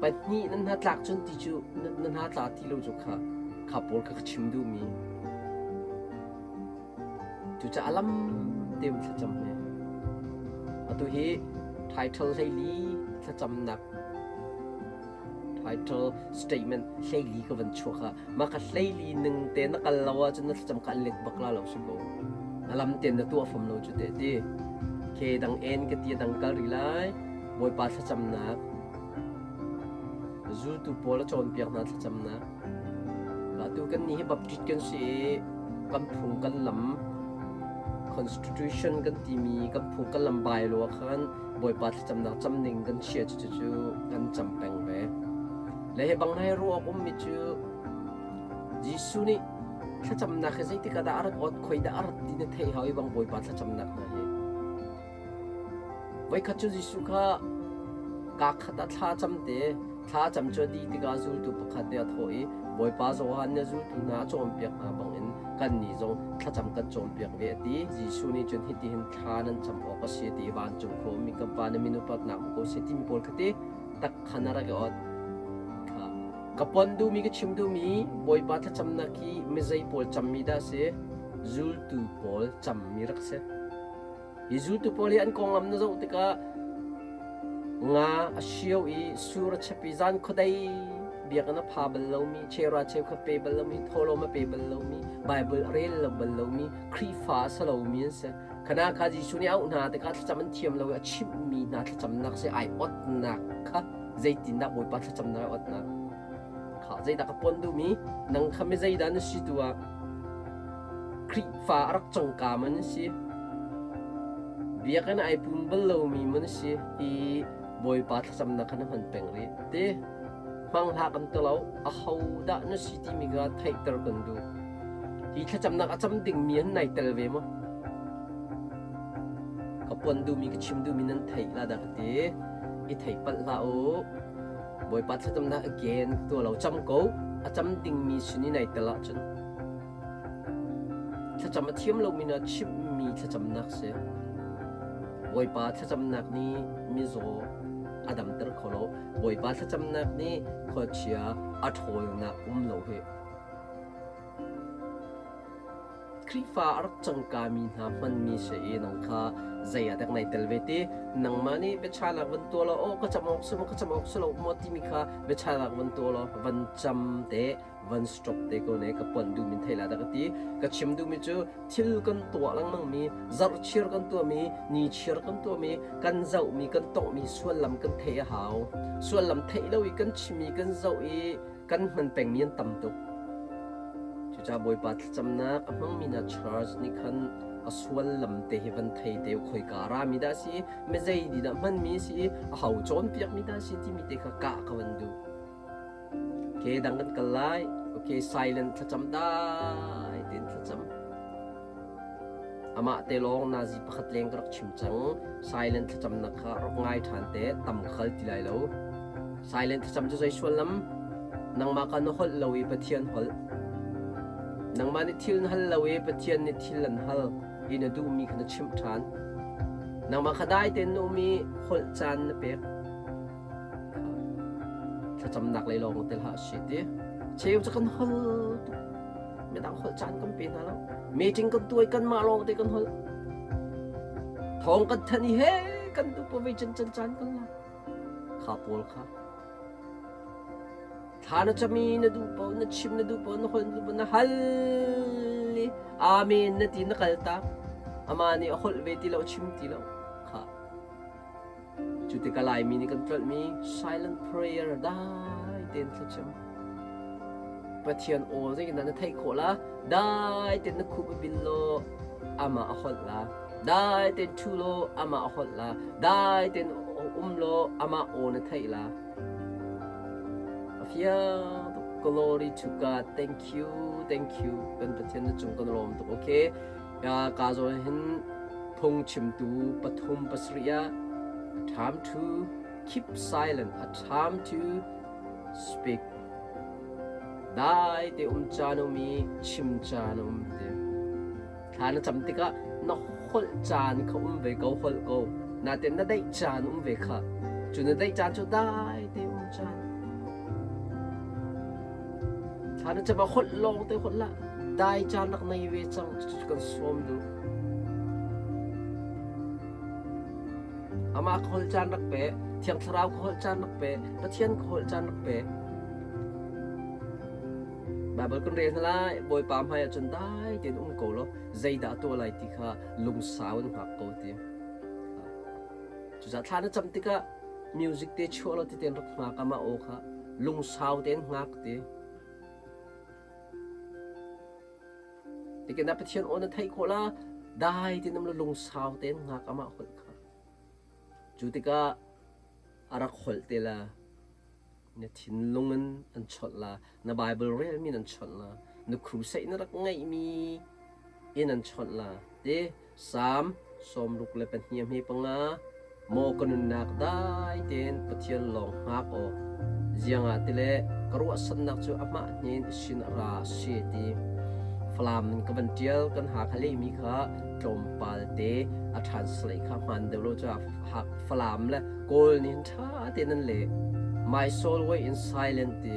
pahnih nan hna tlak cun ti cu na hna tla ti lo cu kha kha pawl kha ka chim duhmi. Cucaah lam tein thlacam he. Atu hi title hleili thlacamnak title statement hleili ka van chuak ha. Mah ka hleili ning te na kal lo ahcun na thlacam kha an let bak la lo si ko. Na lam tein na tuah fam lo cu te ti. Ke dang en ka ti dang kal ri lai. Bawipa thlacamnak zultu pawl a cawnpiak hna thlacamnak. Atu kan nih hi Baptist kan si i kan phung kan lam constitution kan timi kan phung kan lam bylaw ah khan Bawipa thlacamnak cam ning kan chia cu cu kan cam peng ve. Le hi bang hai ruah awk ummi cu Jesuh nih thlacamnak hi zeitik ah dah a rat awt khoi dah a rat ti na theih hau i bang Bawipa thlacamnak hna hi. Voikhat cu Jesuh kha kaa khat ah thla a cam te. Thla a cam cu a dih tikah zultu pakhat nih a thawh i, Bawipa Johan nih a zultu hna a cawnpiak hna bangin kannih zong thlacam kan cawnpiak ve a ti. Jesuh nih cun hitihin thla nan cam awk a si a ti i vancung khua ummi kan Pa na min upatnak hmu ko seh timi pawl kha ti tak khan a rak i ot. Kha ka pon duhmi ka chim duhmi Bawipa thlacamnak hi mizei pawl cammi dah a si? Zultu pawl cammi rak si. Hi zultu pawl hi an konglam na zoh tikah nga a sio i sur a chep i zan khuadei biakinn a pha bal lomi, chera cheukhat pe bal lomi, thawhlawm a pe bal lomi, Bible a rel lo bal lomi, Khrihfa a si lomi an si. Khana kha Jesuh nih a auh hna tikah thlacam an thiam lo i a chimhmi hna thlacamnak si ai otnak kha zeitindah Bawipa thlacamnak ai otnak kha zeidah ka pon duhmi nang kha mi zeidah na si tu ah Khrihfa a rak cangka man an si. Biakinn ai pum bal lomi man a si i Bawipa thlacamnak kha na hman peng rih. Ti hmang hlah kan ti lo, aho dah na si timi kha theihter kan duh. Hi thlacamnak a cam dingmi an nai tel ve maw? Ka puan duhmi ka chim duhmi nan theih la dah ka ti. I thei palh hlah u. Bawipa thlacamnak again tuah lo cam ko. A cam dingmi sin i nai tel ahcun thlacam a thiam lomi na chimhmi thlacamnak si. Bawipa thlacamnak nih mizaw a damter kho lo. Bawipa thlacamnak nih khuachia a ṭhawlnak um lo hi. Khrihfa a rak cangkami hna hmanmi si i nang kha zei ah dek nai tel ve ti? Nangmah nih biachahnak van tuah law, aw ka cam awk si maw, ka cam awk si lo maw timi kha biachahnak van tuah law, van cam te, van stop te ko ne ka puan duhmi thei la dah ka ti. Ka chim duhmi cu thil kan tuah lengmangmi, zarhchir kan tuahmi, nichir kan tuahmi, kan zohmi, kan tonghmi suallam kan theih a hau. Suallam theih lo i kan chim i kan zoh i kan hman pengmi an tam tuk. Cucaah Bawipa thlacamnak a hmangmi hna church nih khan a suallam te hi van thei te khoika a rami dah si, mizei di dah hmanmi si, a ho cawnpiakmi dah si timi te kha kah ka van duh. Okay, dang kan kal lai. Okay, silent thlacam dai tein thlacam. Amah te lawng nazi pakhat leng ka rak chim cang. Silent thlacamnak kha rak ngai ṭhan te, tam khal ti lai lo. Silent thlacam cu zei suallam? Nangmah kha na holh lo i Pathian holh. Nangmah nih thil na hal lo i Pathian nih thil an hal i na duhmi kha na chimh ṭhan. Nangmah kha dai tein na um i holh caan na pek. Thlacamnak lei lawng tel hlah si ti. Cheu cu kan hol tuk. Midang holh caan kan pe hna lo. Meeting kan tuai kanmah lawng te kan holh. Thawng kan thanh i he kan duh po vei can can caan kan la. Kha pawl kha. Thla na cami na duh po na chim na duh po na holh na duh po na hal i amen na ti na kal tak. Ama nih a holh ve ti lo chim ti lo. Kha. Cu tikah Laimi nih kan tlolhmi silent prayer dai tein thlacam. Pathian aw zeitindah na theih khawh la? Dai tein na khup a bil law amah a holh la. Dai tein ṭhu law amah a holh la. Dai tein um law amah aw na theih la. A fiang tuk. Glory to God. Thank you. Thank you. Kan Pathian na cung kan lawm tuk. Okay. Ka zawn hin phungchimtu pathum pasarih ah a time to keep silent, a time to speak. Dai te um caan um i chim caan um ti. Thla na cam tikah na holh caan kha um ve ko, holh ko. Natin na daih caan um ve kha. Cu na daih caan cu dai te um caan. Thla na cam ah holh lawng te holh lah. Dai caan rak nei ve cang cucu kan sawm duh. Amah ka holh caan rak pe, Thiang Thlarau ka holh caan rak pe, Pathian ka holh caan rak pe. Baibal kan rel hna lai, Bawipa hmai ah cun dai tein um ko law zeidah a tuah lai ti kha lungsau in hngak ko ti. Cucaah thla na cam tikah music te chuah law ti tein rak hngak amah aw kha lungsau tein hngak ti. Tikin na Pathian aw na theih khawh la, dai tein um law lungsau tein hngak amah holh kha. Cu tikah a rak holh te la, na thinlung in an chawnh la, na Bible relmi in an chawnh la, na crusade na rak ngeihmi in an chawnh la. Ti Salm 62 hme panga Maw ka nunnak dai tein Pathian lawng hngak aw ziangah tile ka ruahsannak cu amah hnen sin a ra a si ti Falam in ka van ṭial kan Hakha lehmi kha tlawmpal te a translate kha hmaan deuh lo caah Falam le Kawl nih hin ṭha tein an leh. My soul wait in silent ti.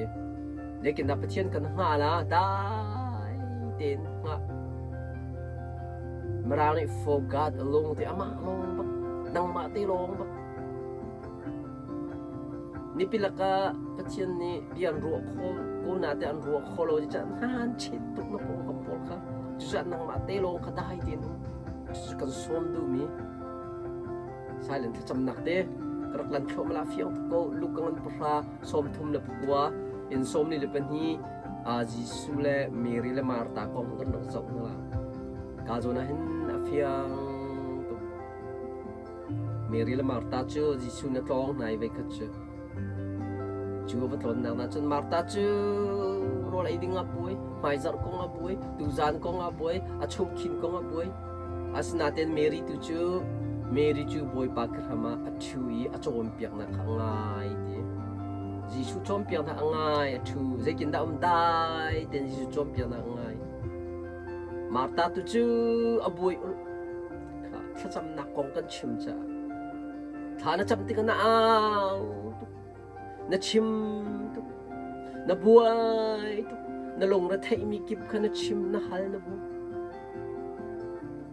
Zeitindah Pathian kan hngah la dai tein hngah. Mirang nih for God alone ti amah lawng bak nangmah te lawng bak. Nipi lakah Pathian nih bia an ruah kho ko na te an ruah kho lo ti caan han chet tuk na pawngkam pawl kha cucaah nangmah te lawng kha dai tein um cucu kan sawm duhmi silent thlacamnak te ka rak lan thluahmah la fiang tuk ko Luke ngan pahra 34 in 42 Jesuh le Mary le Martha kong kan rak zoh hna la ka zawn ah hin a fiang tuk Mary le Martha cu Jesuh na tlawng hna i voikhat cu cu va tlawnnak na cun Martha cu rawl ei ding ah buai hmaizarh kong ah buai tuzaan kong ah buai a chungkhin kong ah buai Asinain Mary tu cu Mary cu Bawipa kehram ah a ṭhu i a cawnpiaknak kha a ngai ti. Jesuh cawnpiaknak a ngai a ṭhu. Zeitindah um dai tein Jesuh cawnpiaknak a ngai. Martha tu cu a buai ulh. Kha thlacamnak kong kan chim caah thla na cam tikah na au tuk, na chim tuk, na buai tuk, na lungre theihmi kip kha na chim, na hal, na buai.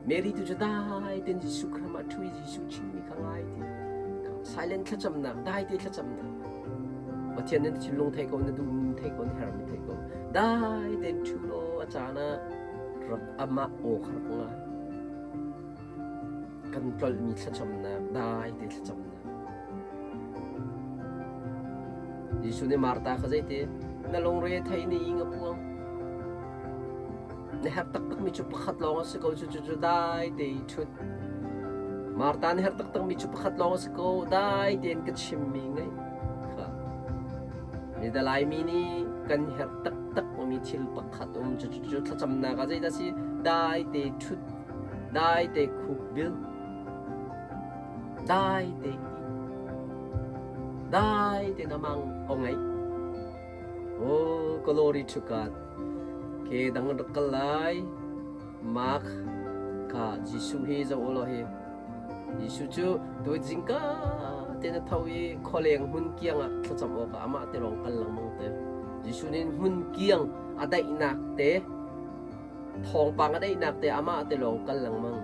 Mary tu cu dai tein Jesuh Khrih ah ṭhu i Jesuh chimmi kha ngai ti. Silent thlacamnak, dai te thlacamnak. Pathian nih na thinlung thei ko, na duhmi thei ko, na herhmi thei ko. Dai tein ṭhu law a caan ah rak amah aw kha rak ngai. Kan tlolhmi thlacamnak, dai te thlacamnak. Jesuh nih Martha kha zeiti na lungre thei ni ing a puang. Na herh taktakmi cu pakhat lawng a si ko, cu cu dai te i ṭhut. Martha na herh taktakmi cu pakhat lawng a si ko, dai tein ka chimmi ngaih kha. Mida Laimi nih kan herh taktakmi thil pakhat um cu cu thlacamnak ah zeidah si dai te ṭhut, dai te khuk bil, dai te dai te na mang o ngaih. Oh, glory to God. Ke dang rak kal lai. Mark ka Jesuh hi zoh law hi. Jesuh cu tuit zingka te na tho i khualeng hmun kiang ah thlacam awk ah amah te lawng kal lengmang te. Jesuh nih hmun kiang a daihnak te thawngpang a daihnak te amah te lawng kal lengmang.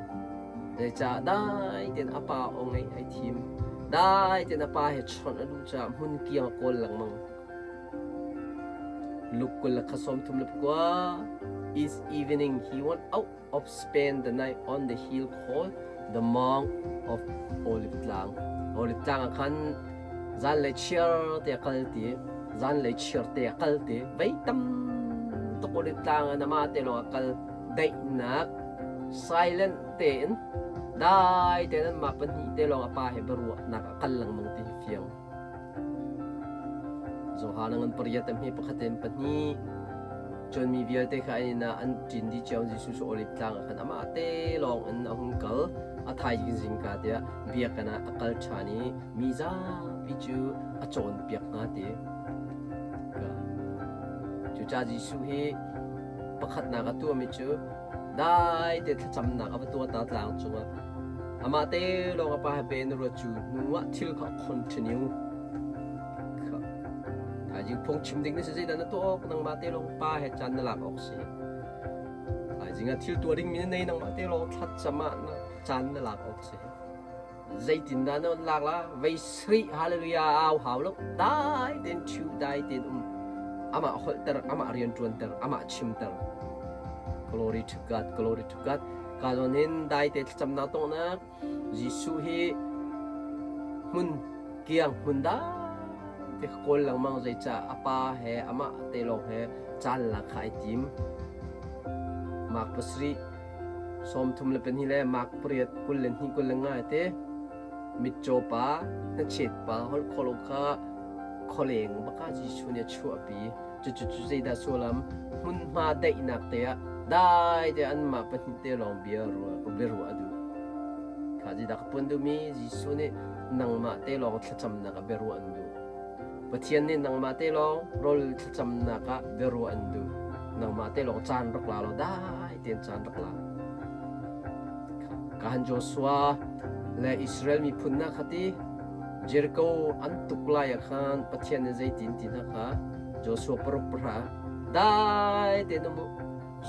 Zeicah dai tein a pa aw ngaih ai thim. Dai tein a pa he chawnh a duh caah hmun kiang a kawl lengmang. Luke 23 Each evening he went out of spend the night on the hill called the Mount of Olive Tlang. Olive Tlang ah khan zanlei chiar te a kal ti, zanlei chiar te a kal ti, vei tam tuk Olive Tlang ah nama te lawng a kal daihnak silent tein dai tein anmah pahnih te lawng a pa he biaruahnak a kal lengmang ti hi fiang. Johan a ngan pariat a hme pakhat in pahnih. Cun mi vialte kha an inn ah an ṭin dih cio. Jesuh cu Oliv tlang ah khan amah te lawng in a hung kal. A thaizing zingka tiah biakinn ah a kal ṭhan i mi zapi cu a cawnpiak hna ti. Cucaah Jesuh hi pakhatnak a tuahmi cu dai te thlacamnak a va tuah ta tlang cungah amah te lawng a pa he ben ruat cu hnu ah thil kha continue thaizing phung chim ding na si zeidah na tuah awk nangmah te lawng pa he caan na lak awk si thaizing ah thil tuah ding mi na nei nangmah te lawng thlacam ah na caan na lak awk si Zeitindah na lak la? Vei sarih hallelujah au hau lo. Dai tein ṭhu, dai tein um. Amah holhter, amah rianṭuanter, amah chimter. Glory to God, glory to God. Ka zawn hin dai te thlacamnak tongnak Jesuh hi hmun kiang hmun dai te kawl lengmang zeicah a pa he amah te lawng he caan lak kha ai tim. Mark pasarih 32 le mark pariat 22 25 te mitcaw pa hnachet pa holh khawh lo kha khualeng baka Jesuh nih a chuahpi. Cucu cu zeidah sullam hmunhma daihnak te ah dai te anmah pahnih te lawng bia ruah a duh. Kha zeidah ka puan duhmi Jesuh nih nangmah te lawng thlacamnak ah biaruah an duh. Pathian nih nangmah te lawng rawl thlacamnak ah biaruah an duh. Nangmah te lawng caan rak la law dai tein caan rak la. Kahan Joshua le Israel miphun hna kha ti Jericho an tuk lai ah khan Pathian nih zeitin ti hna kha Joshua paruk pahra dai tein um u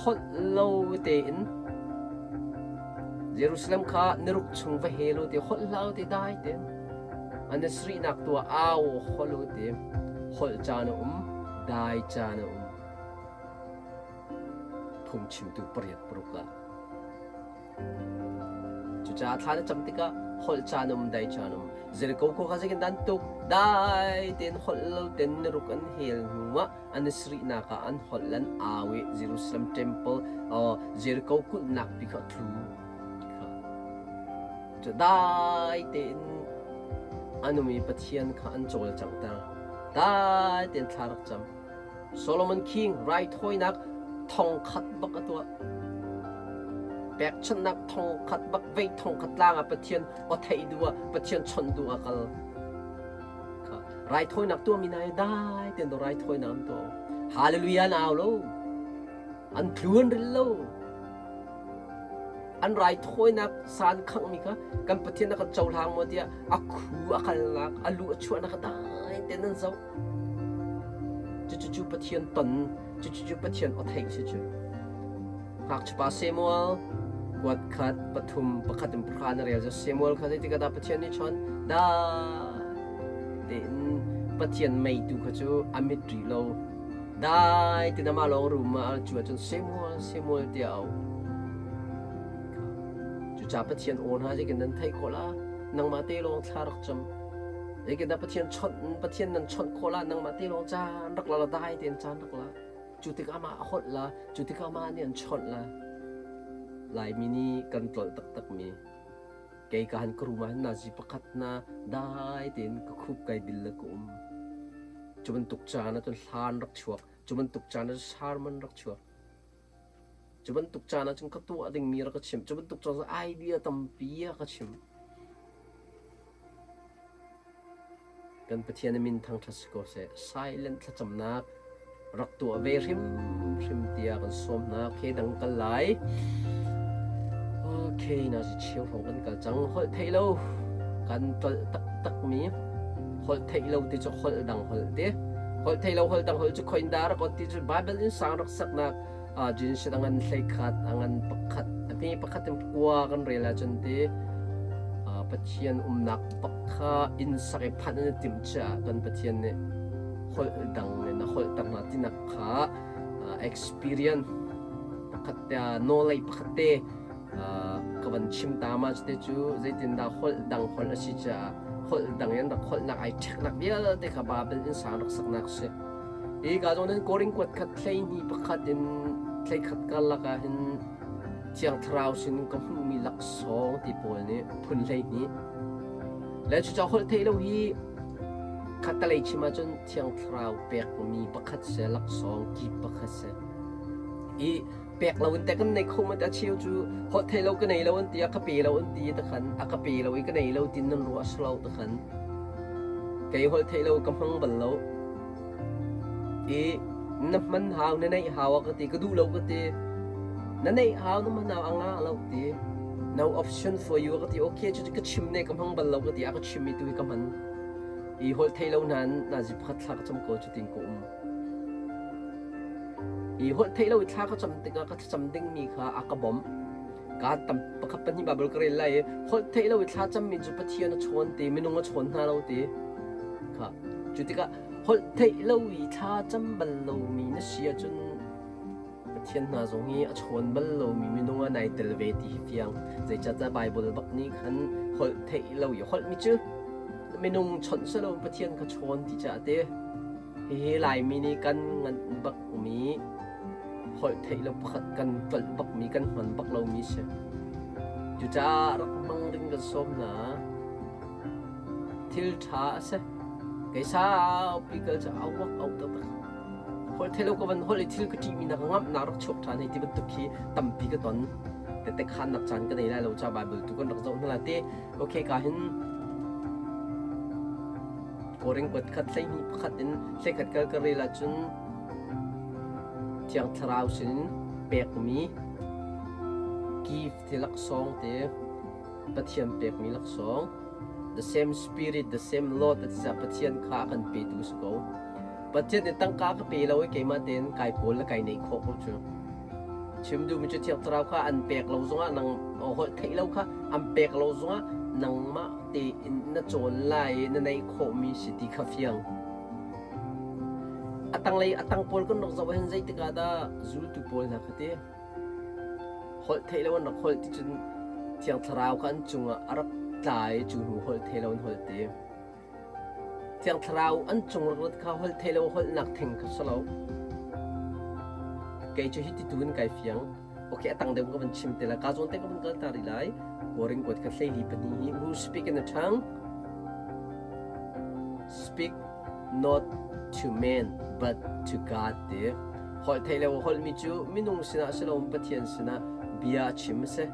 holh lo tein Jerusalem kha niruk chung va hel u ti holh hlah u ti dai tein an i sarihnak tu ah au holh u ti holh caan a um dai caan a um phungchimtu pariat paruk ah Cucaah thla na cam tikah holh caan um, dai caan um. Jericho khua kha zeitin dah an tuk? Dai tein holh lo tein niruk an hel hnu ah an i sarihnak ah an holh an au i Jerusalem temple Jericho kulhnak pi kha a tlu. Cu dai tein an um i Pathian kha an cawlcanghter. Dai tein thla rak cam. Solomon King raithawinak thongkhat bak a tuah. Pekchanhnak thongkhat bak vei thongkhat tlang ah Pathian aw theih duh ah Pathian chawnh duh ah kal. Raithawinak tuahmi hna hi dai tein raithawinak an tuah. Hallelujah an au lo. An tlu an ril lo. An raithawinak sa an khanghmi kha kan Pathian a kan cohlang maw tiah a khu a kalnak, a lu a chuahnak kha dai tein an zoh. Cucu Pathian ton, cucu Pathian aw theih si cu. Ngakchiapa Samuel kuat khat pathum pakhat in pahra na rel cu Samuel kha zeitik ah dah Pathian nih chawn dai tein Pathian meitu kha cu a mit rih lo dai tein amah lawng room ah cu ahcun Samuel Samuel tiah a auh. Cucaah Pathian aw hna zeikin nan theih khawh la nangmah te lawng thla rak cam zeikin dah Pathian chawnh Pathian nan chawnh khawh la nangmah te lawng caan rak la la dai tein caan rak la Cu tikah mah a holh la, cu tikah mah nih an chawnh la. Laimi nih kan tlolh taktakmi kei ka han ka room ah hin nazi pakhat na dai tein ka khup kai bil le ka um. Cu bantuk caan ah cun hlan rak chuak, cu bantuk caan ah cun sermon rak chuak. Cu bantuk caan ah cun ka tuah dingmi rak ka chim. Cu bantuk caan ah idea tampi a ka chim. Kan Pathian a min thangṭhat si ko seh. Silent thlacamnak rak tuah ve hrimhrim tiah kan sawm hna. Okay, dang kal lai. Okay, na si cheu hrawng kan kal cang. Holh theih lo kan tlolh taktakmi holh theih lo ti cu holh dang holh ti. Holh theih lo holh dang holh cu khoin dah rak on ti cu Bible in sang rak saknak Jinshit a ngan 11, a ngan pakhat, a hme pakhat in kua kan rel ahcun ti Pathian umnak bak kha inn sak i phanh an i timh caah kan Pathian nih holh dang in a holh ter hna tinak kha experience pakhat te knowledge pakhat te ka van chim ta ma te cu zeitindah holh dang holh a si caah holh dang in rak holhnak ai ṭheknak vialte kha Babel inn sang rak saknak si. Hi ka zawn hin Korin kuat khat 12 pakhat in 11 karlak ah hin Thiang Thlarau sin ka hmuhmi laksawng ti pawl nih phun 12. Le cucaah holh theih lo hi khattelei chim ahcun Thiang Thlarau pekmi pakhat si, laksawng kip pakhat si. I pek lo in te kan nei kho ma a cheu cu holh theih lo ka nei lo an ti a ka pe lo an ti ta khan a ka pe lo i ka nei lo tin nan ruah si lo ta khan kei holh theih lo ka hmang bal lo i na hman hau na neih hau a ka ti ka duh lo ka ti na neih hau na hman hau a ngah lo ti no option for you ka ti okay cu ka chim ne ka hmang bal lo ka ti a ka chim mi tu hi ka hman i holh thei lo nan na zi pakhat thla ka cam ko cu tin ka um I holh theih lo i thla ka cam tikah ka thlacam dingmi kha a ka bawmh. Kaa tam pakhat pahnih Baibal ka rel lai i holh theih lo i thla cammi cu Pathian a chawn ti, minung a chawn hna lo ti kha. Cu tikah holh theih lo i thla cam bal lomi na si ahcun Pathian hna zong hi a chawn bal lomi minung ah nai tel ve ti hi fiang. Zeicahtiah Baibal bak nih khan holh theih lo i holhmi cu minung chawnh si lo Pathian kha chawn ti caah ti. Hihi Laimi nih kan nganh bakmi holh theih lo pakhat kan tlolh bakmi kan hman bak lomi si. Cucaah rak hmang ding kan sawm hna. Thil ṭha a si. Kei saupi kal cu awak au taktak. Holh theih lo ka van holh i thil ka ṭihmi nak ngamhnak rak chuak ṭhan hei ti bantuk khi tampi ka ton. Tete khannak caan ka nei lai lo ca Bible tu kan rak zoh hna la te. Okay ka hin Korin kuat khat 12 pakhat in 11 kal ka rel ahcun Thiang Thlarau sinin pekmi gift ti laksawng te Pathian pekmi laksawng the same spirit the same Lord a ti caah Pathian kha a kan petu si ko. Pathian nih tangka ka pe lo i keimah tein kai kawl le kai neih khawh ko cu. Chim duhmi cu Thiang Thlarau kha an pek lo zongah nang holh theih lo kha an pek lo zongah nangmah tein na cawn lai i na neih khawhmi si ti kha fiang. A tanglei a tang pawl kan rak zoh ahhin zeitik ah dah zultu pawl hna kha ti holh theih lo an rak holh ti cun Thiang Thlarau kha an cungah a rak tla i cu hnu holh thei lo an holh ti. Thiang Thlarau an cung rak rat kha holh thei lo holhnak theng kha si lo. Kei cu hi ti tu in kai fiang. Okay, a tang deuh ka van chim te lai. Ka zawn te ka van kal ta rih lai. Korin kuat kha 14 pahnih hi who speak in a tongue speak not to men but to God ti. Holh thei lo holhmi cu minung sinah si loin Pathian sinah bia chim a si.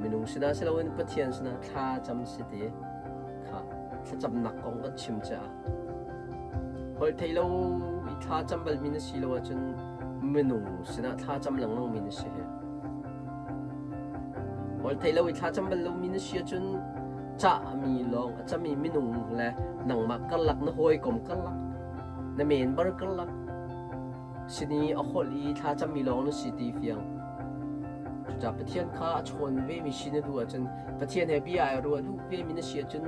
Minung sinah si loin Pathian sinah thla cam si ti. Kha thlacamnak kong kan chim caah. Holh thei lo i thla cam balmi na si lo ahcun minung sinah thla cam lengmang mi na si hi. Holh thei lo i thla cam bal lomi na si ahcun cahmi lawng a cami minung le nangmah karlak na hawikom karlak na member karlak sin i a holh i thla cammi lawng na si ti fiang. Cucaah Pathian kha a chawn vemi si na duh ahcun Pathian he bia ai ruah duh vemi na si ahcun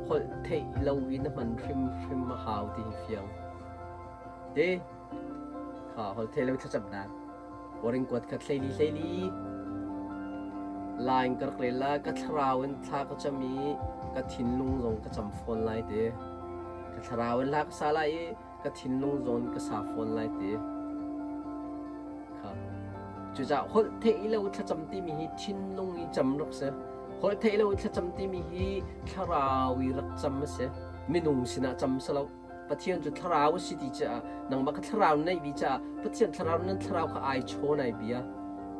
holh theih lo i na hman hrimhrim a hau ti hi fiang. Te kha holh theih lo thlacamnak Korin kuat khat hleili hleili lain ka rak rel la ka thlarau in thla ka cam i ka thinlung zong ka cam fawn lai te ka thlarau in hla ka sa lai i ka thinlung zawn ka sa fawn lai ti. Kha. Cucaah holh theih lo thlacam timi hi thinlung i cam rak si. Holh theih lo thlacam timi hi thlarau i rak cam a si. Minung sinah cam si lo. Pathian cu thlarau a si ti caah nangmah kha thlarau na neih bi caah Pathian thlarau nan thlarau kha ai chawn ai bia.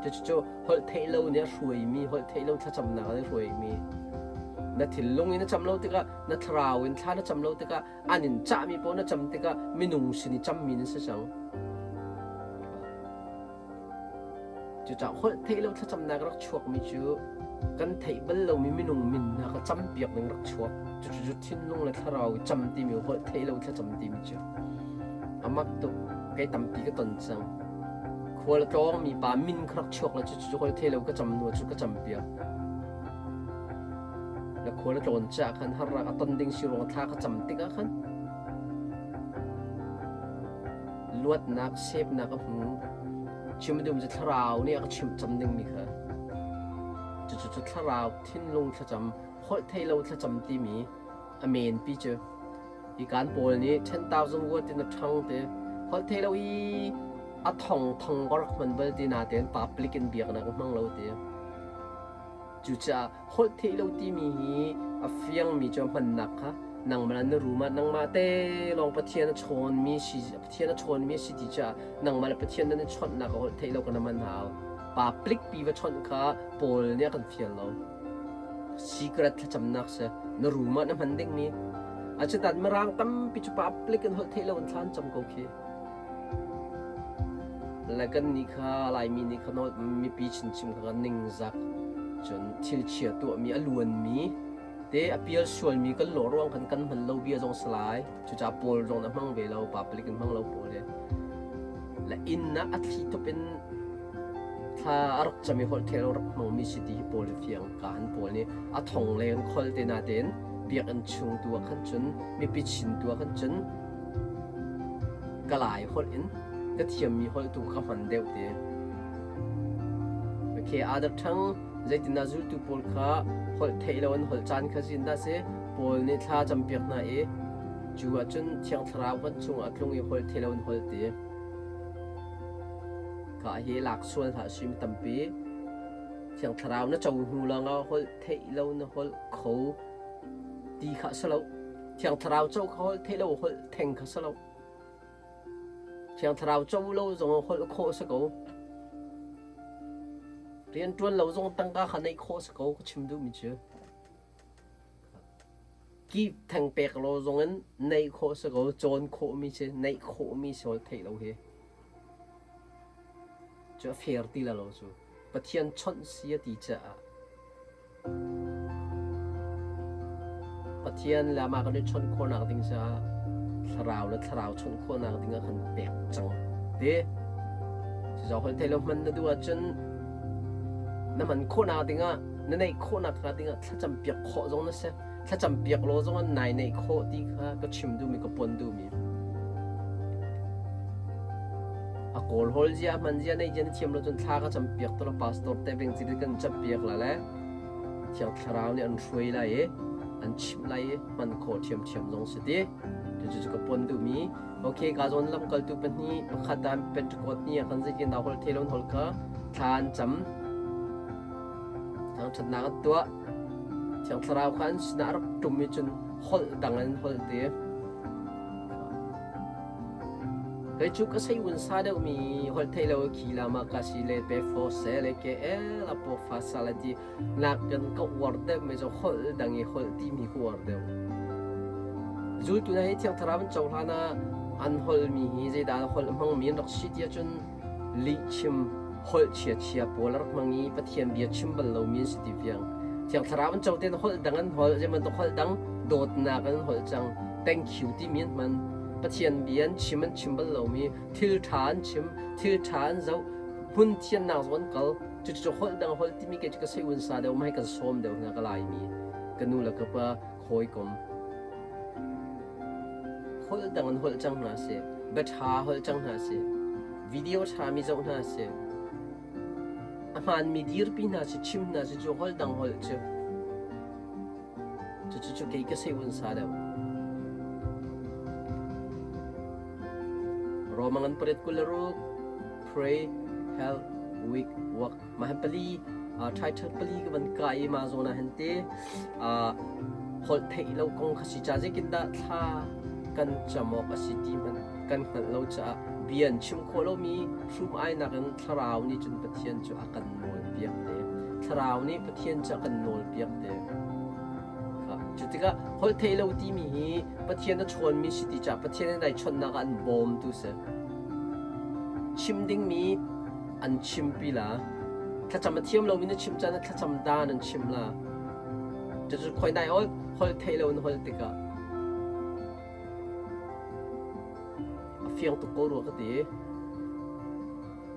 Cucu holh theih lo nih a hruaimi, holh theih lo thlacamnak nih a hruaimi. Na thinlung in na cam lo tikah, na thlarau in thla na cam lo tikah an in cahmi paoh na cam tikah minung sin i cammi nan si cang. Cucaah holh theih lo thlacamnak rak chuakmi cu kan theih bal lomi minung min hna kha campiak ding rak chuak. Cucu thinlung le thlarau i cam timi holh theih lo thlacam timi cu a mak tuk. Kei tampi ka ton cang. Khual a tlawngmi pa min kha rak chuak le cucu holh theih lo ka cam hnu cu ka campiak. Na khual a tlawn caah khan harnak a ton ding si ruang thla ka cam tikah khan luatnak sepnak a hmu. Chim dum cu thlarau nih a ka chimh cam dingmi kha. Cucu cu thlarau thinlung thlacam, holh thei lo thlacam timi a men pi cu. Hi kan pawl nih 10,000 word in a ṭhang te. Holh thei lo i a thong thong ka rak hman bal ti natein public in biaknak hmang lo ti. Cucaah holh theih lo timi hi a fiangmi cu a hmannak kha nangmah na room ah nangmah te lawng Pathian a chawnmi si Pathian a chawnmi a si ti caah nangmah le Pathian nan i chawnhnak a holh theih lo kan hman hau. Public pi va chawnh kha Paul nih a kan fial lo. Secret thlacamnak si na room ah na hman dingmi. Asinain Mirang tampi cu public in holh theih lo in thla an cam ko khi. Le kannih kha Laimi nih kha mipi chinchin kha kan ningzak. Cun thilchia tuahmi a luanmi te a pial sualmi kan lawh ruang khan kan hman lo bia zong si lai. Cucaah Paul zong a hmang ve lo, public in hmang lo Paul hi. Le inn ah a thli thup in thla a rak cam i holh thel rak hmangmi si ti hi Paul hi fiang ka han Paul nih a thong leng khol te na tein biakinn chung tu ah khan cun mipi chin tu ah khan cun Ka Lai holh in ka thiammi holh tu ka hman deuh ti. Okay, other tongue zeitindah zultu pawl kha holh theih lo an holh caan kha zindah si Paul nih thla campiak hna i cu ahcun Thiang Thlarau kan chungah a tlung i holh theih lo an holh ti. Ka hi lak sual hlah sim tampi. Thiang Thlarau na co hnu lawngah holh theih lo na holh kho ti kha si lo. Thiang Thlarau co kha holh theih lo holh theng kha si lo. Thiang Thlarau co lo zong holh khawh si ko. Rian ṭuan lo zong tangka kha neih khawh si ko ka chim duhmi cu. Ki theng pek lo zong in neih khawh si ko, cawn khawhmi si, neih khawhmi si holh theih lo hi. Cu a fair ti la lo cu. Pathian chawnh si a ti caah Pathian le amah kan i chawnh khawhnak ding caah thlarau le thlarau chawnh khawhnak ding ah kan pek cang ti. Cucaah holh thei lo hman na duh ahcun na hman khawhnak ding ah na neih khawhnak hnga ding ah thlacam piak khawh zong na si. Thlacam piak law zong ah nai neih khawh ti kha ka chim duhmi ka pon duhmi. A kawl hawl zia hman zia nei zia na thiam lo cun thla ka cam piak to la pastor te beng ci kan cam piak la le Thiang Thlarau nih an hruai lai i an chimh lai i hman khawh ṭhiamṭhiam zong si ti. Cucu ka pon duhmi. Okay, ka zawn lamkaltu pahnih pakhat ah Pentecost ni ah khan zeitindah holh thei lo holh kha thla an cam. Thangṭhatnak an tuah. Thiang Thlarau kha an sinah a rak ṭum i cun holh dang in holh ti. Kei cu ka sei un sa deuhmi holh theih lo khi la ma ka si le pe fo se le ke el a po fa sa le ti nak kan ka uar deuh me zo holh dang i holh ti mi ka uar deuh. Zultu na hi thiang thlarau an cohlan ah An holhmi hi zeidah holh hmangmi an rak si ti ahcun lihchim holh chiachia pawl a rak hmang i Pathian bia chim bal lomi an si ti fiang. Thiang Thlarau an co tein holh dang an holh, zei bantuk holh dang dawtnak an holh cang, thank you timi an hman. Pathian bia an chim an chim bal lomi, thil ṭha an chim, thil ṭha an zoh, hmun thiannak zong an kal. Cucu holh dang holh timi kei cu ka sei unsa deuh ma hei kan sawm deuh hna ka Laimi ka nu le ka pa hawikom holh dang in holh cang hna seh, bia ṭha holh cang hna seh, video ṭhami zoh hna seh, a hmaanmi dirpi hna seh, chim hna seh cu holh dang holh cu cucu cu kei ka sei unsa deuh. Roma ngan pariat 26 pray, help, weak, work Mah hi pali title pali ka van kai i mah zawn ah hin te holh theih lo kong kha si ca zeitindah thla kan cam awk a si ti hmanh kan hngalh lo caah bia an chim khawh lomi hrum-ainak in thlarau nih cun Pathian cu a kan nawlpiak te. Thlarau nih Pathian cu a kan nawlpiak te. Cu tikah holh theih lo timi hi Pathian a chawnmi si ti caah Pathian in ai chawnhnak ah an bawmtu si. Chim dingmi an chimpi la. Thlacam a thiam lomi na chim caan ah thlacam dan an chim la. Cucu khoi nai ol holh theih lo in holh tikah a fiang tuk ko rua ka ti.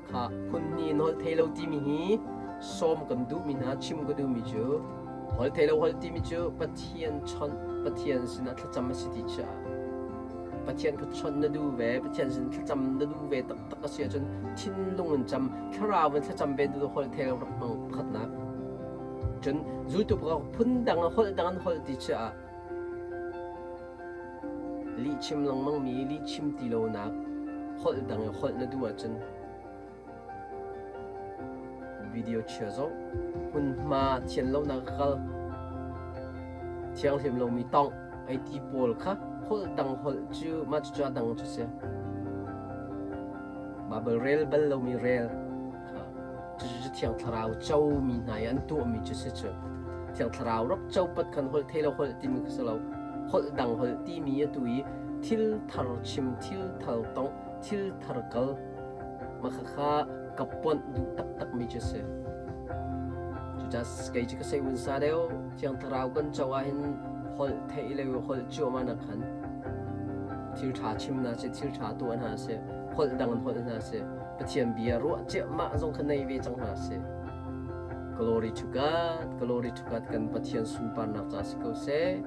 Kha phun hnih in holh thei lo timi hi sawm kan duhmi hna chim ka duhmi cu holh thei lo holh timi cu Pathian chawnh Pathian sinah thlacam a si ti caah Pathian kha chawnh na duh ve Pathian sin thlacam na duh ve taktak a si ahcun thinlung in cam thlarau in thlacam ve duh holh thei lo rak hmang pakhatnak cun zultu pakhat phun dang holh dang an holh ti caah lihchim lengmang mi lihchim ti lonak holh dang i holh na duh ahcun Video chia zoh. Hmunhma thian lonak a kal. Thianghlim lomi tongh ei ti pawl kha holh dang holh cu mah cucu a dang cu si. Bible rel bal lomi rel kha cucu Thiang Thlarau comi hna i an tuahmi cu si cu. Thiang Thlarau rak co pat khan holh thei lo holh timi kha si lo. Holh dang holh timi atu i thil thar chim, thil thar tongh, thil thar kal Mah khakha ka ponh duh taktakmi cu a si. Cucaah kei cu ka sei vunsa deuh. Thiang Thlarau kan co ahhin holh theih le holh cuahmah nak khan thil ṭha chim hna seh, thil ṭha tuah hna seh, holh dang in holh hna seh, Pathian bia ruah ciahmah zong kha nei ve cang hna seh. Glory to God, glory to God kan Pathian sunparnak ca si ko seh.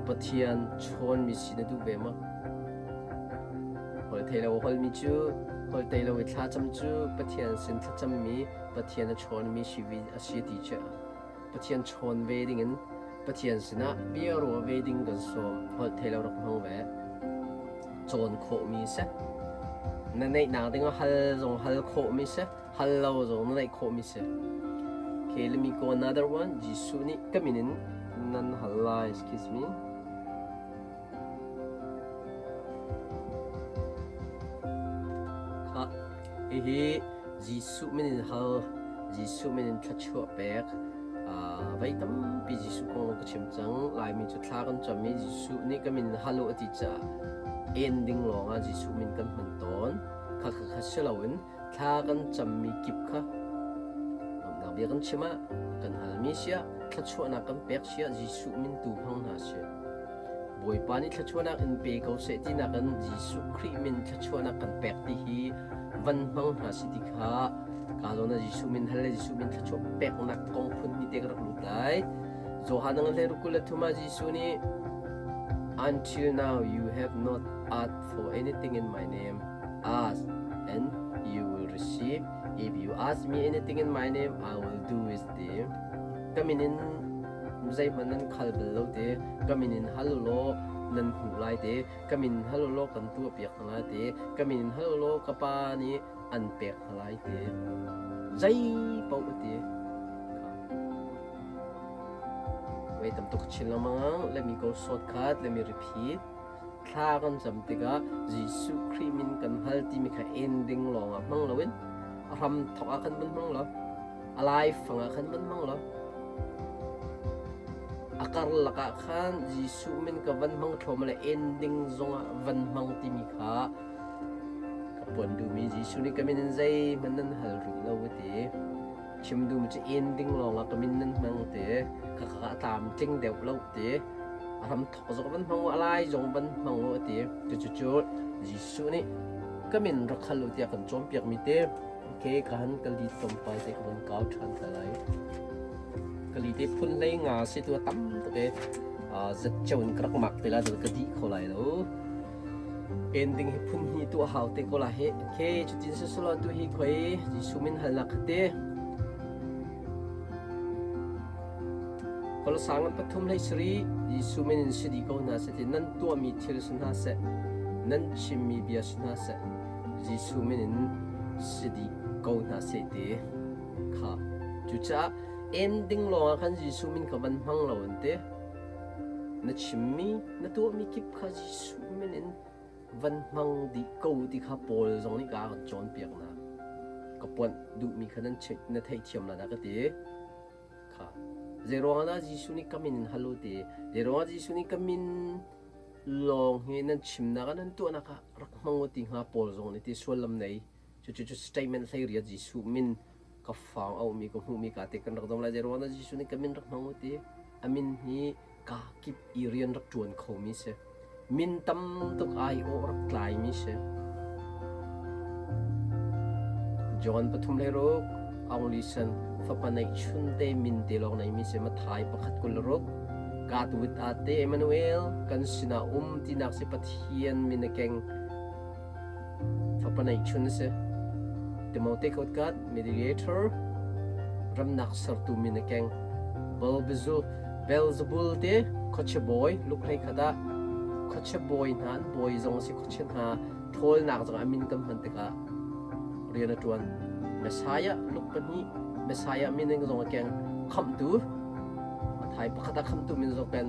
Pathian chawnmi si na duh ve maw? Holh thei lo a holmi cu holh thei lo i thlacam cu Pathian sin thlacammi Pathian a chawnmi si a si ti cu Pathian chawn ve dingin Pathian sinah bia ruah ve ding kan sawm. Holh thei lo rak hmang ve. Cawn khawhmi si. Na neihnak ding ah hal zong hal khawhmi si. Hal lo zong na neih khawhmi si. Okay, let me go another one. Jesuh nih ka min in nan hal lai. Excuse me. Khah, hihi Jesuh min in hal, Jesuh min in thluachuah pek. Uh, voi tampi Jesuh kong ka chim cang. Laimi cu thla kan cam i Jesuh nih ka min in hal u a ti caah en ding lawngah Jesuh min kan hman tawn. Kha kha kha si loin thla kan cammi kip kha lawmhnak bia kan chim ah kan halmi siah thluachuahnak kan pek siah Jesuh min tu hmang hna sih. Bawipa nih thluachuahnak in pe ko seh tinak in Jesuh Khrih min thluachuahnak kan pek ti hi van hmang hna si ti kha ka zawn ah Jesuh min hal le Jesuh min thluachuah peknak kong phun hnih te ka rak lut lai. Johan ang hle rukul le thum ah Jesuh nih Until now you have not asked for anything in my name. Ask and you will receive. If you ask me anything in my name, I will do it. Ti. Ka min in zeihmanh nan khal bal lo ti. Ka min in hal u law nan hmuh lai ti. Ka min in hal u law kan tuahpiak hna lai ti. Ka min in hal u law ka Pa nih an pek hna lai ti. Zei paoh a ti. Wei tam tuk chin lengmang. Let me go shortcut. Let me repeat. Thla kan cam tikah Jesuh Khrih min kan hal timi kha ending lawngah hmang loin a hram thawk ah khan van hmang law a laifang ah khan van hmang law a. A karlak ah khan Jesuh min ka van hmang thluam le ending zongah van hmang timi kha ka puan duhmi Jesuh nih ka min in zeihmanh nan hal rih lo a ti. Chim duhmi cu ending lawngah ka min nan hmang ti. Ka ka a tlamtling deuh lo ti. A ram thok zong van hmang u, a lai zong van hmang u a ti. Cucu Jesuh nih ka min rak hal u tiah kan cawnpiakmi te. Okay, ka han ka li tlawmpal te ka van kau ṭhan ta lai. Ka li te phun hlei nga si tu a tam tuk e. Zatcheu in ka rak mak te la ka dih kho lai lo. Ending hi phun hnih tu a hau te ko la hi. Okay, cutin sisulaw tu hi khoi Jesuh min halnak kha te. Kolosang 3:13 Jesuh min in si dih ko hna seh ti nan tuahmi thil si hna seh, nan chimmi bia si hna seh, Jesuh min in si dih ko hna seh ti kha. Cucaah ending lawngah khan Jesuh min kha van hmang lo an ti. Na chimmi, na tuahmi kip kha Jesuh min in van hmang dih ko ti kha Paul zong nih ka kan cawnpiak hna. Ka puanh duhmi kha nan check na theihthiam la dah ka ti. Kha. Zeiruangah dah Jesuh nih ka min in hal u ti? Zeiruangah Jesuh nih ka min lawng hi nan chimnak ah nan tuahnak ah rak hmang u ti hnga Paul zong nih ti sullam nei. Cucu cu statement 18 Jesuh min ka fang a ummi ka hmuhmi ka te kan rak dong lai. Zeiruangah dah Jesuh nih ka min rak hmang u ti? A min hi ka kip i rian rak ṭuan khomi si. Min tam tuk ai-awh rak tlaimi si. John 3:6 Aung Li San fapa neihchun te min te lawng neimi si Mathai 1:26 God with us te Emmanuel kan sinah um tinak si Pathian min a keng Fapa neihchun a si. Timote Kotkat, mediator, ramnak sertu min a keng. Beelzebul te khuachia bawi lukhlei khat ah khuachia bawi hna an bawi zong a si khuachia hna ṭhawlnak zong a min kan hman tikah rian a ṭuan. Messiah luk pahnih Messiah min in zong a keng. Khamhtu Mathai pakhat ah khamhtu min zong ken.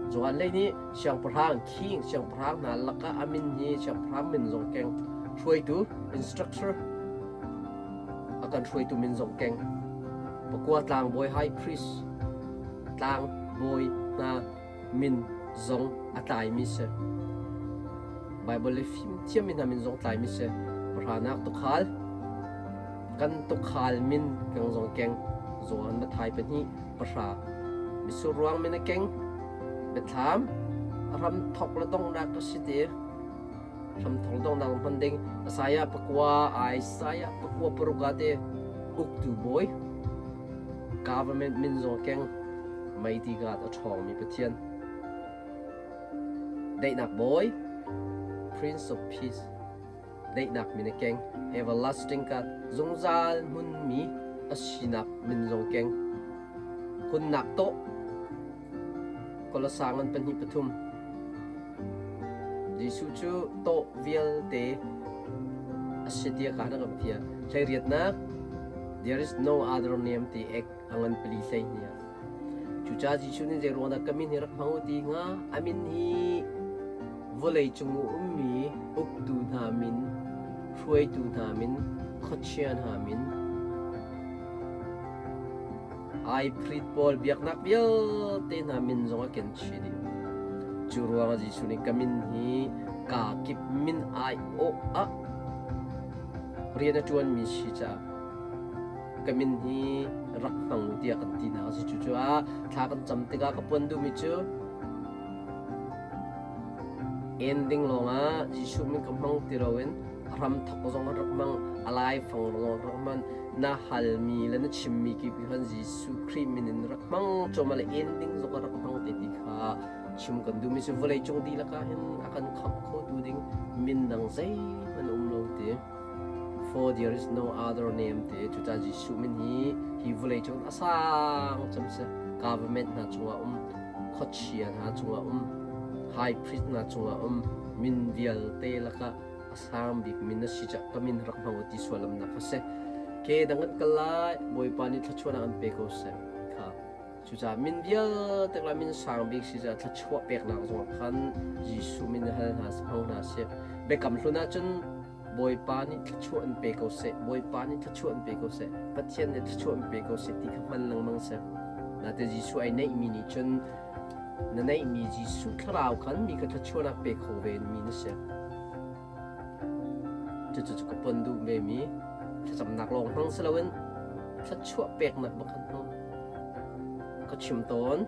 Johan lei nih Siangpahrang king siangpahrang hna lakah a min hi siangpahrang min zong keng hruaitu instructor a kan hruaitu min zong keng pakua tlangbawi high priest tlangbawi hna min zong a tlaimi si Bible le fimthiam mi hna min zong tlaimi si pahranak tukhal kan tukhal min keng zong keng Johan Mathai pahnih pahra mitsur ruang min a keng biathlam a ram thok le donghnak a si ti hram thok le donghnak hman ding Isaiah pakua Isaiah pakua paruk ah te uktu bawi government min zong keng meiti gat a ṭhawngmi Pathian daihnak bawi Prince of Peace daihnak min a keng everlasting God zungzal hmunmi a sinak min zong keng hunnak tawh Kolosang an pahnih pathum Jesuh cu tawh vialte a si tiah ka na kan fial hleiriatnak there is no other name ti ek a ngan pali hlei hni ah Cucaah Jesuh nih zei ruangah dah ka min hi rak hmang u ti hnga? A min hi vawlei cung i ummi uktu hna min, hruaitu hna min, khuachia hna min, ai phrit pawl biaknak vialte hna min zong a ken chih dih. Cu ruangah Jesuh nih ka min hi kaa kip min aiawh ah rian a ṭuanmi si caah ka min hi rak hmang u tiah kan ti hna a si. Cucaah thla kan cam tikah ka puan duhmi cu ending lawngah Jesuh min ka hmang ti loin a hram thok zong rak hmang, a laifang zong rak hman, na halmi le na chimmi kip khan Jesuh Khrih min in rak hmang cawma le ending zong rak hmang te ti kha chim kan duhmi cu vawlei cung dihlak ah hin a kan khamh khotu ding min dang zeihmanh um lo ti. For there is no other name ti cucaah Jesuh min hi hi vawlei cung a sang cem si government hna cungah um khuachia hna cungah um high priest hna cungah um min vialte lakah a sang bik min a si cah ka min rak hmang u ti sualamnak kha si ke dang kan kal lai Bawipa nih thluachuahnak an pe ko seh kha Cucaah min vialte la min sang bik si caah thluachuah peknak zongah khan Jesuh min hal hna hmang hna sih. Biakam hlun ahcun Bawipa nih thluachuah in pe ko seh, Bawipa nih thluachuah in pe ko seh, Pathian nih thluachuah in pe ko seh ti kha hman lengmang seh. Nate Jesuh ai neihmi nih cun na neihmi Jesuh thlarau khan mi kha thluachuahnak pe kho ve mi na si. Cucu cu ka pon duh ve mi thlacamnak lawng hmang si loin thluachuah peknak bak khan hmang. Ka chim tawn.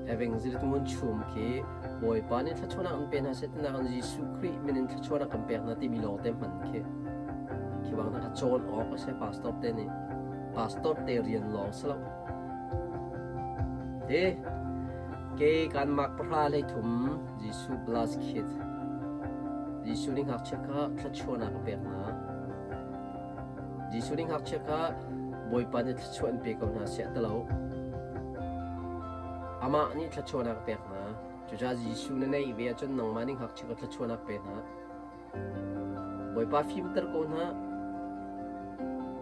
Evangelist Ngun Chum khi Bawipa nih thluachuahnak an pe hna seh tinak in Jesuh Khrih min in thluachuahnak kan pek hna timi lawng te hman khi khi bang hna kha cawn awk a si pastor te nih pastor te rian lawng si lo te ke kan mak pahra hlei thum Jesuh bless kid Jesuh nih ngakchia kha thluachuahnak a pek hna Jesuh nih ngakchia kha Bawipa nih thluachuah an pe ko hna seh a ti lo. Amah nih thluachuahnak a pek hna. Cucaah Jesuh na neih ve ahcun nangmah nih ngakchia kha thluachuahnak pe hna. Bawipa fimter ko hna,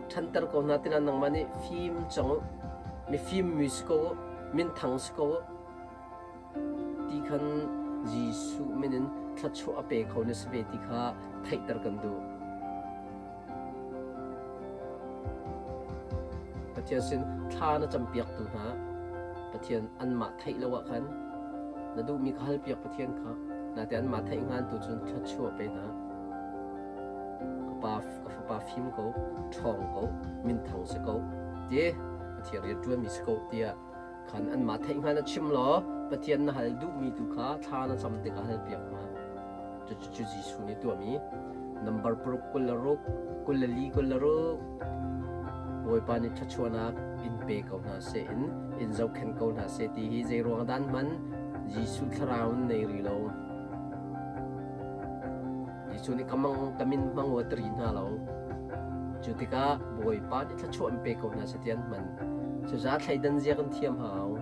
ṭhanter ko hna tina nangmah nih fim cang u, mifim mi si ko u, minthang si ko u, ti khan Jesuh min in thluachuah a pe kho na si ve ti kha theihter kan duh. Pathian sin thla na campiaktu hna Pathian anmah theih lo ah khan na duhmi kha halpiak Pathian kha nate anmah theih hngan tu cun thluachuah pe hna. Ka pa ka fapa fim ko, ṭhawng ko, minthang si ko, ti Pathian rian ṭuanmi si ko tiah khan anmah theih hngan a chim law Pathian na hal duhmi tu kha thla na cam tikah halpiak hna. Cucu Jesuh nih tuahmi nambar paruk 26 24 26 Bawipa nih thluachuahnak in pe ko hna seh in in zohkhenh ko hna seh ti hi zei ruang dan hman Jesuh thlarau in nei ri lo. Jesuh nih ka mang ka min hmang u a ti ri hna lo. Cu tikah Bawipa nih thluachuah in pe ko hna seh ti an hman. Cucaah thleidan zia kan thiam hau.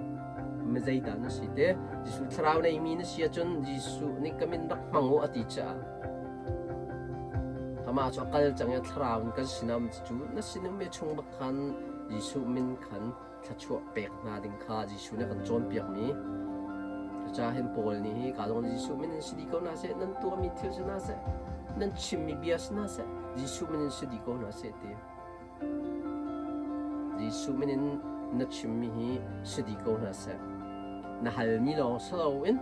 Mi zeidah na si te? Jesuh thlarau neimi na si ahcun Jesuh nih ka min rak hmang u a ti caah amah cu a kal cang i thlarau in kan sinah um cu na sinum i chung bak khan Jesuh min khan thluachuah pek hna ding kha Jesuh nih a kan cawnpiakmi. Cucaah hin Paul nih hi ka zong Jesuh min in si dih ko hna seh, nan tuahmi thil si hna seh, nan chimmi bia si hna seh, Jesuh min in si dih ko hna seh ti. Jesuh min in na chimmi hi si dih ko hna seh. Na halmi lawng si loin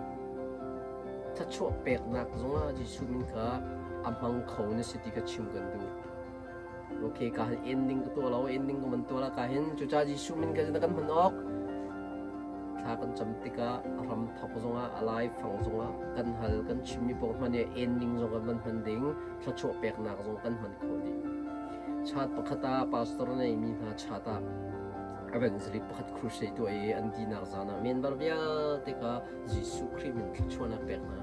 thluachuah peknak zongah Jesuh min kha a hmang kho na si ti ka chim kan duh. Okay, ka han ending ka tuah lo, ending ka man tuah la ka hin cucaah Jesuh min ka kan hman awk. Thla kan cam tikah a ram thok zongah a lai fang zongah kan hal kan chimmi paoh hman i ending zong kan van hman ding thluachuah peknak zong kan hman khawh dih. Chat pakhat ah pastor neimi hna chat ah evangelist pakhat crusade tuah i an dinak zan ah member vialte kha Jesuh Khrih min thluachuahnak pek hna.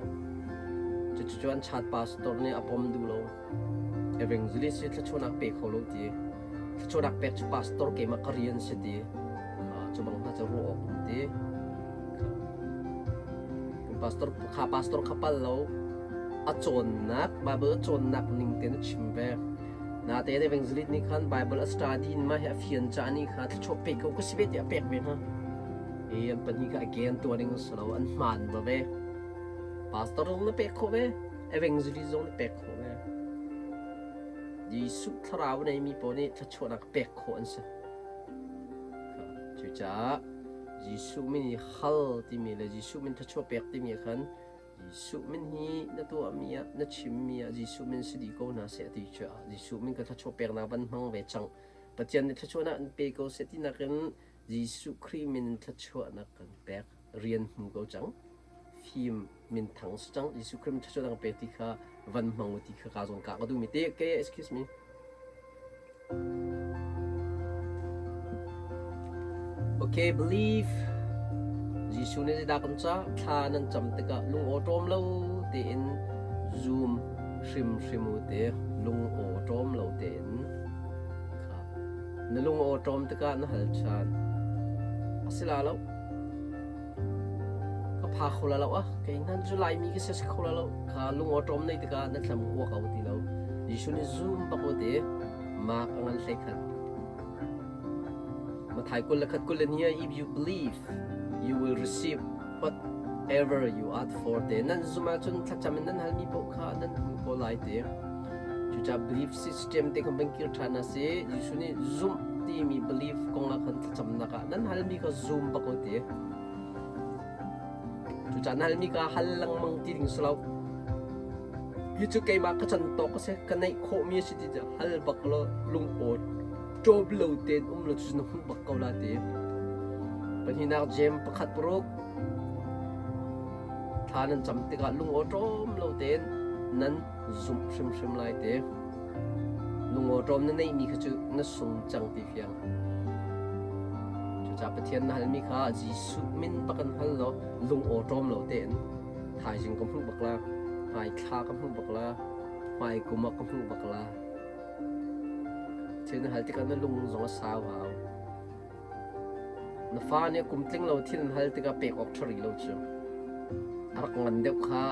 Cucu an chat pastor nih a pom duh lo. Evangelist hi thluachuahnak pe kho lo ti. Thluachuahnak pek cu pastor keimah ka rian si ti. Cu bang hna cu ruah awk um ti. Pastor kha pastor kha pal lo. A cawnnak Bible a cawnnak ning tein a chim ve. Natein evangelist nih khan Bible a study in mah hi a fian ca nih kha thluachuah pe ko ka si ve ti a pek ve hna. E an pahnih kha again tuah ding a si lo an hmaan va ve. Pastor zong na pek khawh ve. Evangelist zong na pek khawh ve. Jesuh thlarau neimi pawl nih thluachuahnak pek khawh an si. Cucaah Jesuh min i hal timi le Jesuh min thluachuah pek timi ah khan Jesuh min hi na tuahmi ah na chimmi ah Jesuh min si dih ko hna seh ti caah Jesuh min ka thluachuah peknak van hmang ve cang. Pathian nih thluachuahnak an pe ko seh tinak in Jesuh Khrih min in thluachuahnak kan pek rian hmu ko cang. Fim minthang si cang Jesuh Khrih min thluachuahnak kan pek ti kha van hmang u ti kha ka zawn ka ka duhmi te ke excuse me. Okay, believe. Jesuh nih zeidah kan cah? Thla nan cam tikah lung awṭawm lo tein zum hrimhrim u te lung awṭawm lo tein kha na lung awṭawm tikah na hal ṭhan. A si la lo. Ka pha kho la lo ah kei hnan cu Laimi ka si kho la lo kha lung awṭawm nei tikah na thlam uak au ti lo. Jesuh nih zum bak u ti mak a ngan hlei khat. Mathai 21 22 if you believe you will receive whatever you ask for te nan zum ahcun thlacam in nan halmi paoh kha nan hmu ko lai te. Cucaah belief system te kan van kir ṭhan a si. Jesuh nih zumh. timi belief kong ah khan thlacamnak ah nan halmi kha zum bak u ti. Cucaah na halmi kha hal lengmang ti ding si lo. Hi cu keimah ka can tawk a si, ka neih khawhmi a si ti cu hal bak law lung aw ṭawm lo tein um law cu na hmuh bak ko la ti. Pahnihnak Jeim pakhat paruk thla nan cam tikah lung aw ṭawm lo tein nan zumh hrimhrim lai ti. Lung aw ṭawm na neihmi kha cu na sung cang ti fiang. Cucaah Pathian na halmi kha Jesuh min bak in hal law lung aw ṭawm lo tein thaizing ka hmuh bak la, hmai thla ka hmuh bak la, hmai kum ah ka hmuh bak la. Thil na hal tikah na lung zong a sau hau. Na fa nih kum tling lo thil an hal tikah pek awk ṭha rih lo cu. A rak ngan deuh kha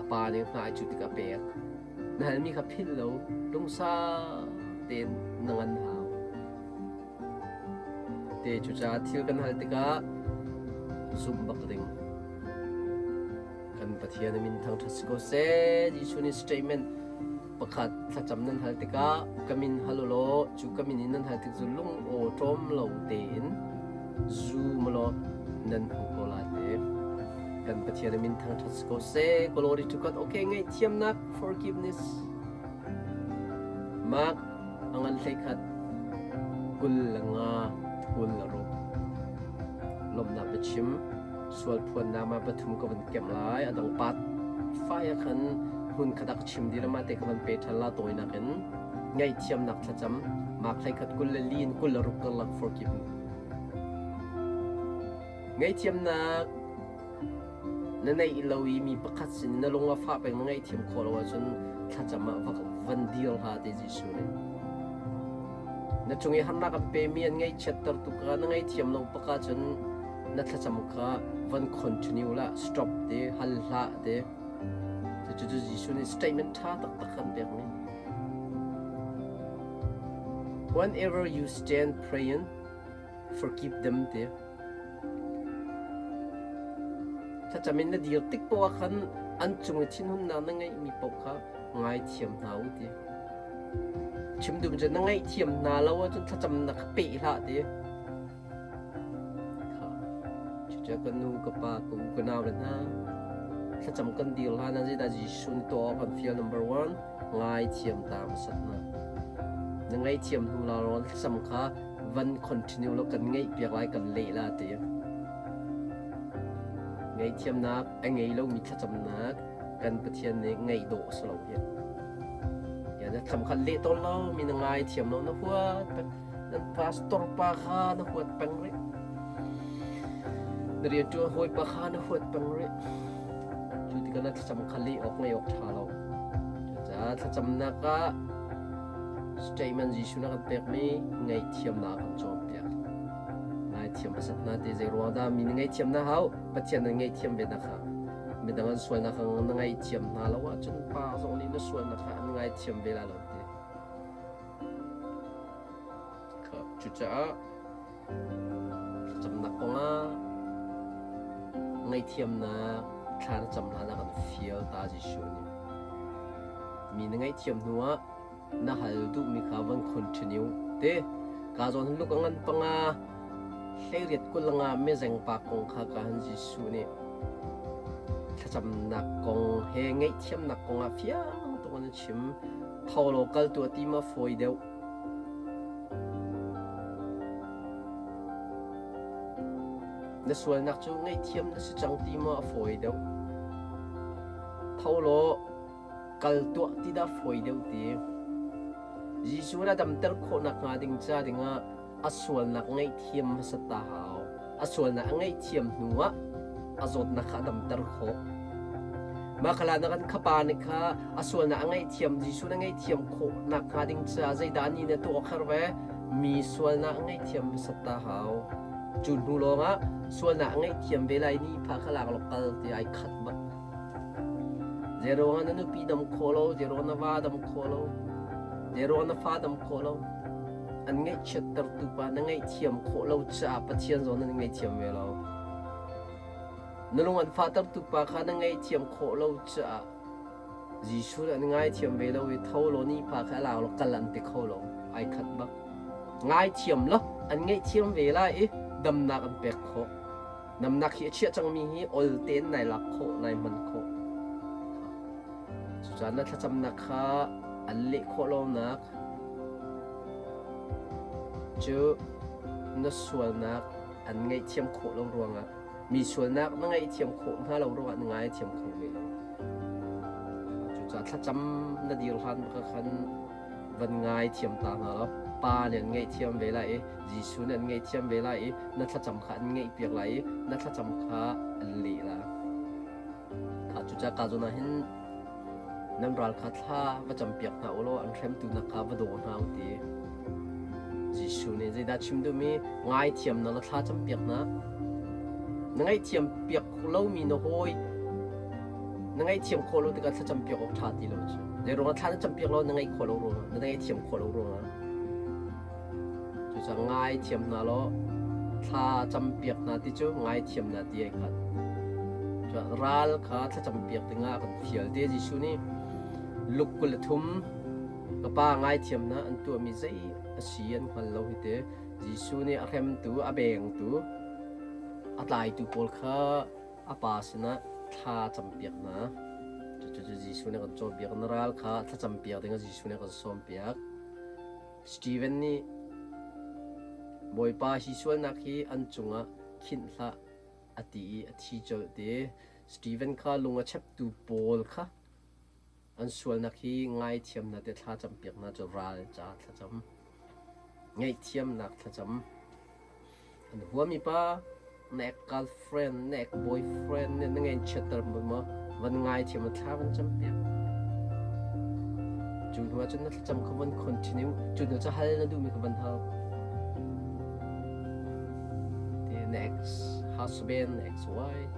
a pa nih hna ai cu tikah pek. Na halmi kha philh lo, lungsau tein na ngan hau. Te cucaah thil kan hal tikah zumh bak ding. Kan Pathian a min thangṭhat si ko seh. Jesuh nih statement pakhat thlacam nan hal tikah ka min hal u law cu ka min in nan hal tik cu lung aw ṭawm lo tein zum u law nan hmu ko lai te. Kan Pathian a min thangṭhat si ko seh. Glory to God. Okay, ngaihthiamnak forgiveness. Mark a ngan 11 25 26 lawmhnak biachim sual phuannak ma pathum ka van kemh lai a dang pat fai ah khan hmun khat ah ka chim dih ma te ka van pe ṭhan la tawinak in ngaihthiamnak thlacam mak 11 24 in 26 karlak forgive ngaihthiamnak Na neih lo i mi pakhat sin na lung a fah peng na ngaihthiam khawh lo ahcun thlacam ah va van dir hlah ti Jesuh nih. Na cung i harnak an pemi an ngaihchiatter tuk ah na ngaihthiam lo bak ahcun na thlacam kha van continue lah stop te hal hlah te. Cucu Jesuh nih statement ṭha taktak kan pekmi. Whenever you stand praying, forgive them ti. Thlacam in na dir tik paoh ah khan an cung i thinhunnak na ngeihmi paoh kha ngaithiam hna u ti. Chim duh cu na ngaihthiam hna lo ahcun thlacamnak kha peh hlah ti. Kha cucu ka nu ka pa ka u ka nau le hna thlacam kan dir hlan ah zeidah Jesuh nih tuah awk kan fial number one ngaithiam ta hmasat hna. Na ngaihthiam hnu la rawl thlacam kha van continue lo kan ngeih piak lai kan leh la ti. Ngaihthiamnak a ngei lomi thlacamnak kan Pathian nih ngaih dawh a si lo hi. Ya na thlam kha leh tawn lo mi na ngai thiam lo na huat peng nan pastor pa kha na huat peng rih. Na rianṭuan hawi pa kha na huat peng rih. Cu tikah na thlacam kha leh awk ngaih awk ṭha lo. Cucaah thlacamnak ah Statement Jesuh na kan pekmi ngaihthiamnak a kan cawnpiak. Ngaithiam hmasat hna ti zei ruang dah mi na ngaihthiam na hau? Pathian nan ngaihthiam ve na kha. Midang an sualnak kha na ngaihthiam hna lo ahcun pa zong nih na sualnak kha an ngaithiam ve lai lo ti. Cucaah thlacamnak kongah ngaihthiamnak thla na cam hlan ah kan fial ta Jesuh nih. Mi na ngaihthiam hnuah na hal duhmi kha van continue te. Ka zawn hin luk a ngan panga 18 20 mezeng pa kong kha ka han Jesuh nih thlacamnak kong he ngaihthiamnak kong ah fiang tuk in a chim. Tho law kal tuah ti ma fawi deuh. Na sualnak cu ngaihthiam na si cang ti maw a fawi deuh? Tho law kal tuah ti dah fawi deuh ti? Jesuh na damter khawh nakhnga ding ca dingah a sualnak ngaihthiam hmasat ta hau. A sualnak a ngaihthiam hnuah a zawtnak kha a damter khawh. Mah kha na kan khapa nih kha a sualnak a ngaihthiam Jesuh na ngaihthiam khawh nakhnga ding caah zeidah ni na tuah kher ve? Mi sualnak a ngaihthiam hmasat ta hau. Cu hnu lawngah sualnak a ngaihthiam ve lai ni pha kha lak lok kal ti ai khat bak. Zeiruangah na nupi dam khawh lo, zeiruangah na va dam khawh lo, zeiruangah na fa dam khawh lo. An ngaihchiattertu pa na ngaihthiam khawh lo caah Pathian zong nan ngaihthiam ve lo. Na lung an fahtertu pa kha na ngaihthiam khawh lo caah Jesuh nih an ngaithiam ve lo i tho law ni pa kha a lau law kal an ti kho lo. Ai khat bak. Ngaithiam law an ngaihthiam ve lai i damnak an pek khawh. Damnak hi a chiah cangmi hi ol tein nai lak khawh, nai hman khawh. Cucaah na thlacamnak kha an leh khawh lonak cu na sualnak an ngaihthiam khawh lo ruangah mi sualnak na ngaihthiam khawh hna lo ruangah na ngaithiam kho ve lo. Cucaah thlacam na dir hlan bak khan van ngaithiam ta hna law Pa nih an ngaihthiam ve lai i Jesuh nih an ngaihthiam ve lai i na thlacam kha an ngaihpiak lai i na thlacam kha an leh lai. Kha cucaah ka zawn ah hin nan ral kha thla va campiak hna u law an hremtu hna kha va daw hna u ti. Jesuh nih zeidah chim duhmi ngaithiam na la thla campiak hna. Na ngaihthiam piak lomi na hawi na ngaihthiam khawh lo tikah thlacam piak awk ṭha ti lo cu. Zei ruangah thla na campiak lo na ngaih khawh lo ruangah na ngaihthiam khawh lo ruangah. Cucaah ngaithiam hna law thla campiak hna ti cu ngaithiam hna ti ai khat. Ral kha thlacam piak dingah a kan fial te Jesuh nih Luke 23 ka pa ngaithiam hna an tuahmi zei a si an hngal lo hi te Jesuh nih a hremtu a bengtu a tlaitu pawl kha a pa sinah thla campiak hna. Cucu Jesuh nih a kan cawnpiak. Na ral kha thlacampiak dingah Jesuh nih a kan sawmpiak. Steven nih Bawipa hi sualnak hi an cungah khinh hlah a ti i a thi colh ti. Steven kha lung a cheptu pawl kha an sualnak hi ngaithiam hna te thla campiak hna cu ral ca thlacam. Ngaihthiamnak thlacam. An huami pa na ek girlfriend, na ek boyfriend nih na ngein chiatter maw van ngaithiam a thla van campiak. Cu hnu ahcun na thlacam kha van continue, cu hnu cu hal na duhmi kha van hal. Te na ex husband, na ex wife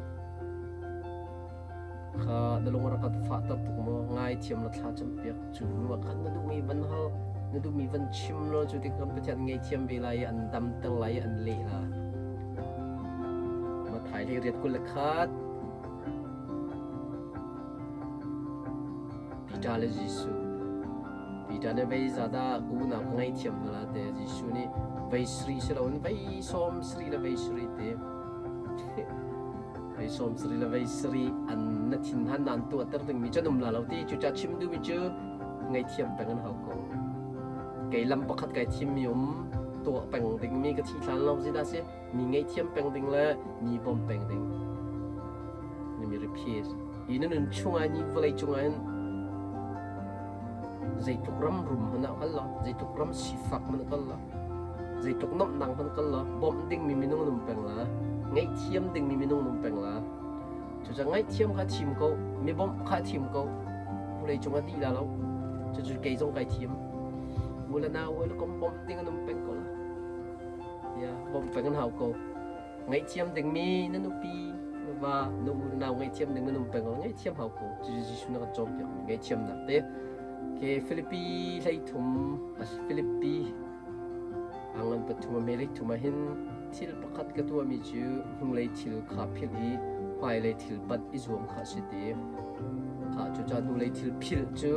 kha na lung rak kan fahter tuk maw ngaithiam la thla campiak cu hnu ah khan na duhmi van hal na duhmi van chim law cu tik kan Pathian ngaihthiam ve lai i an damter lai i an leh la Mathai hlei riat 21 Peter le Jesuh Peter nih vei zadah ka unau ka ngaihthiam hna la te Jesuh nih vei sri si loin vei sawm sri le vei sri te Vei sawm sarih le vei sarih an na thinhan na an tuahter dingmi cu an um la lo ti. Cucaah chim duhmi cu ngaihthiam peng an hau ko. Kei lam pakhat kai thimmi um tuah peng dingmi ka thih hlan lo zeidah si mi ngaihthiam peng ding le mi bawm peng ding. Mi repeat. Hi na nun chungah ni vawlei cungah hin zeitluk ram rum hmanh ah kal lo, zeitluk ram sifak hmanh ah kal lo, Zeitluk nuamhnak hmanh kal law bawmh dingmi minung na um peng la, ngaihthiam dingmi minung na um peng la. Cucaah ngaihthiam kha thim ko, mi bawmh kha thim ko. Vawlei cung ah dih la lo. Cucu kei zong kai thim. U le nau le kom bawmh ding an um peng ko la. Ya, bawmh peng an hau ko. Ngaihthiam dingmi na nupi, na va, na u le nau ngaihthiam ding nan um peng ko. Ngaihthiam hau ko. Cucu Jesuh na kan cawnpiak mi ngaihthiamnak te. Ke Filipi 13, Filipi A ngan pathum a hme thum ah hin thil pakhat ka tuahmi cu hnulei thil kha philh i hmailei thil panh i zuam kha a si ti. Kha cucaah hnulei thil philh cu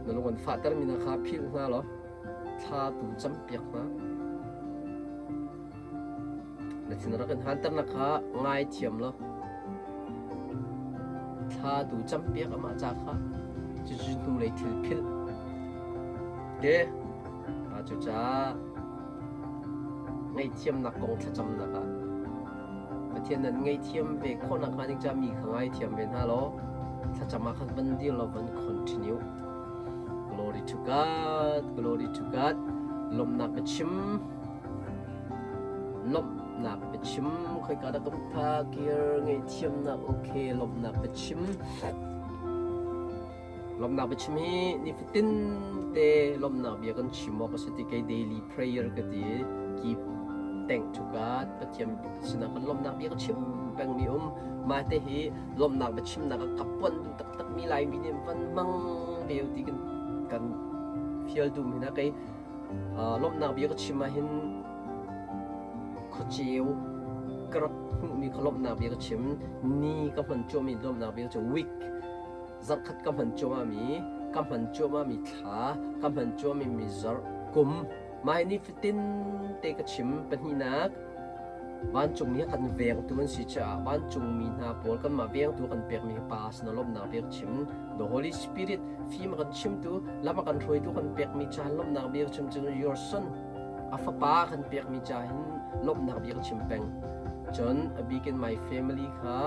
na lung an fahtermi hna kha philh hna law thla tu campiak hna. Na thin rak in hanternak kha ngaithiam law thla tu campiak amah ca kha cucu hnulei thil philh. Te cucaah ngaihthiamnak kong thlacamnak ah Pathian nan ngaihthiam ve khawhnak hnga ding caah mi kha ngaithiam ve hna law thlacam ah khan van dir law van continue. Glory to God, glory to God. Lawmhnak biachim, lawmhnak biachim, khoika dah kan phak kir ngaihthiamnak okay lawmhnak biachim. Lawmhnak biachim hi nifatin te lawmhnak bia kan chim awk a si ti kei daily prayer ka ti i keep thank to God Pathian sinah kan lawmhnak bia ka chim pengmi um mah te hi lawmhnak biachimnak a ka puan duh taktakmi Laimi nih van hmang ve u ti kan kan fial duhmi hna kei lawmhnak bia ka chim ahhin khuaceu ka rak hmuhmi kha lawmhnak bia ka chim ni ka hman cuahmi lawmhnak bia ka chim week zarhkhat ka hman cuahmahmi ka hman cuahmahmi thla ka hman cuahmahmi zarh kum. Mah hi nifatin te ka chim. Pahnihnak, vancungmi a kan vengtu an si caah vancungmi hna pawl kanmah vengtu a kan pekmi hi Pa sinah lawmhnak bia ka chim. The Holy Spirit fim a kan chimtu, lam a kan hruaitu kan pekmi ca hin lawmhnak bia ka chim. Cun your son, a fapa a kan pekmi ca hin lawmhnak bia ka chim peng. Cun a bik in my family kha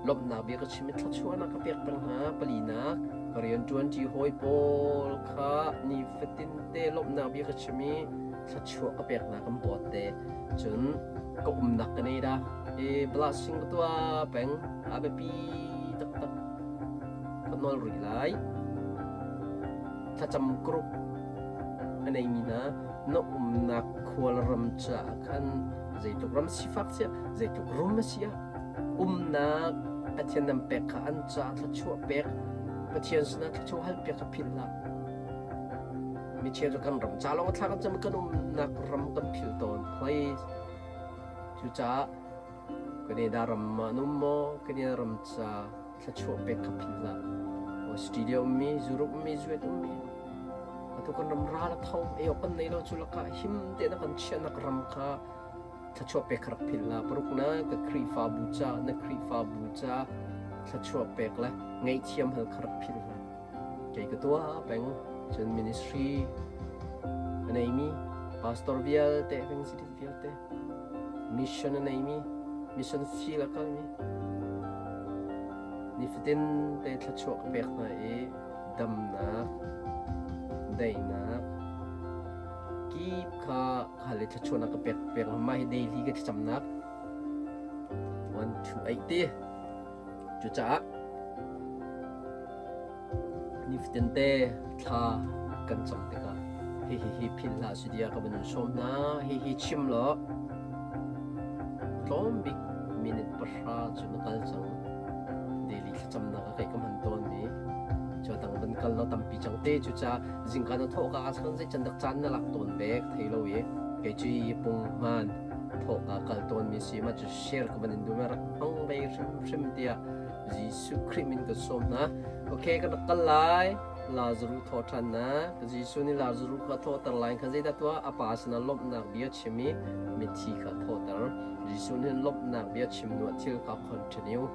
lawmhnak bia ka chim i thluachuahnak ka pek peng hna. Palinak, ka rianṭuanṭi hawi pawl kha nifatin te lawmhnak bia ka chim i thluachuah ka pek hna kan bawt te. Cun ka umnak ka nei dah i blessing ka tuah peng a biapi taktak ka nawl rih lai. Thlacam group a neimi hna na umnak khualram caah khan zeitluk ram sifak siah zeitluk rum a si ah umnak Pathian nan pek kha an caah thluachuah pek Pathian sinah thluachuah hal piak kha philh hlah. Mi cheu cu kan ram ca lawng thla kan cam kan umnak ram kan philh tawn. Please. Cucaah Canada ram ah an um maw? Canada ram ca thluachuah pek kha philh hlah. Australia ummi, Europe ummi, US ummi. Atu kan ram ral a tho, ei awk kan nei lo cu lakah him tein a kan chiahnak ram kha thluachuah pek kha rak philh hlah. Paruknak ka Khrihfabu ca, na Khrihfabu ca thluachuah pek le ngaihthiam hal kha rak philh hlah. Kei ka tuah peng, cun ministry a neimi pastor vialte, evangelist vialte, mission a neimi, mission field a kalmi, nifatin te thluachuah ka pek hna i damnak, daihnak, kip kha hal i thluachuahnak ka pek pek mah hi daily ka thlacamnak 1 2 8 ti cucaah nifatin te thla kan cam tikah hihi hi philh hlah si tiah ka van in sawm hna hihi chim law tlawm bik minute 10 cu na kal cang daily thlacamnak ah kei ka hman tawnmi cu dang van kal lo tampi cang te cu ca zingka na thawh ka ah zei can dak caan na lak tawn bek thei lo i kei cu hi pung hman thawh ka kal tawn mi si ma cu share ka van in du ma rak hmang ve hrim hrim tiah Jesuh Khrih min kan sawm hna okay kan rak kal lai Lazaruh thawh ṭhannak Jesuh nih Lazaruh kha thawhter lai kha zeidah tuah a pa sinah lawmhnak bia chim i mithi kha thawhter Jesuh nih lawmhnak bia chim hnuah thil kha continue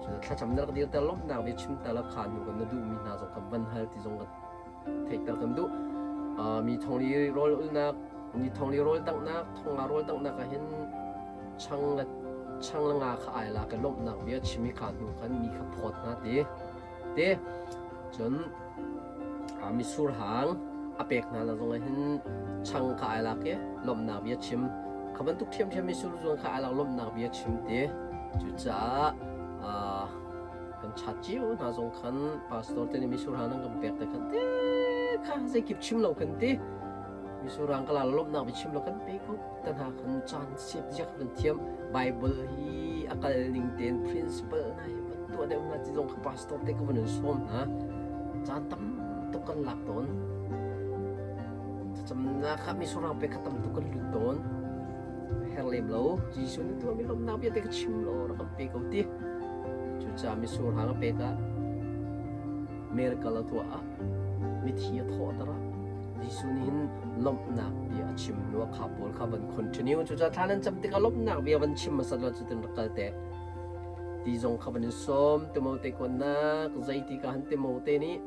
cu thlacam na rak dirter lawmhnak bia chim ta la kha hnu kan na duhmi hna zong kha van hal ti zong kan theihter kan duh mi thongli rawl ulnak ni thongli rawl danghnak thonga rawl danghnak ah hin chang le chang le nga kha ai lak i lawmhnak bia chim i kha hnu khan mi kha phawt hna ti Te cun mitsur hang a pek hna na zong ah hin chang kha ai lak i lawmhnak bia chim. Kha bantuk ṭhiamṭhiam mitsur zong kha ai lak lawmhnak bia chim ti. Cucaah kan chat cio hna zong khan pastor te nih mitsur hang nan kan pek te khan te kha zeikip chim lo kan ti. Mitsur hang ka la lawmhnak bia chim lo kan pe ko. Te hna khan caan siap ziak kan thiam. Bible hi a kal ning tein principle hna hi van tuah deuh hna ti zong kha pastor te ka van in sawm hna. Caan tam tuk kan lak tawn. Thlacamnak kha misurang pe kha tam tuk kan lut tawn. Her lem lo. Jesuh nih tuahmi lawmhnak bia te ka chim law rak kan pe ko ti. Cucaah misur hang a pek ah miracle a tuah ah mithi a thawhter ah Jesuh nih hin lawmhnak bia a chim hnu ah kha pawl kha van continue cucaah thla nan cam tikah lawmhnak bia van chim hmasat lo cutin rak kal te ti zong kha van in sawm Timote kuannak zeiti ka han Timote nih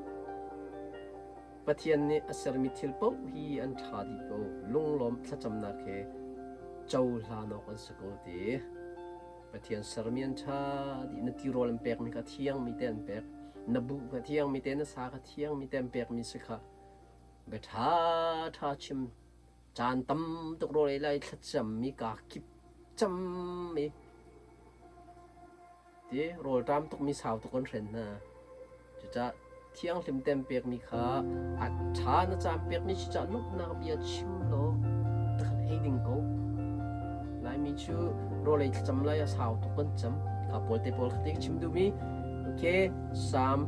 Pathian nih a sermi thil paoh hi an ṭha dih ko lunglawm thlacamnak he cohlan awk an si ko ti Pathian sermi an ṭha dih na tirawl an pekmi kha thiangmi te an pek na buh kha thiangmi te na sa kha thiangmi te an pekmi si kha Bia ṭhaṭha chim. Caan tam tuk rawl ei lai thlacammi kaa kip cam i ti rawlṭam tukmi sau tuk an hren hna. Cucaah thianghlim tem pekmi kha a ṭha na caan pekmi si caah lawmhnak bia chim law na kan ei ding ko. Laimi cu rawl ei thlacam lai ah sau tuk kan cam. Kha pawl te pawl kha ti ka chim duhmi. Okay, Psalm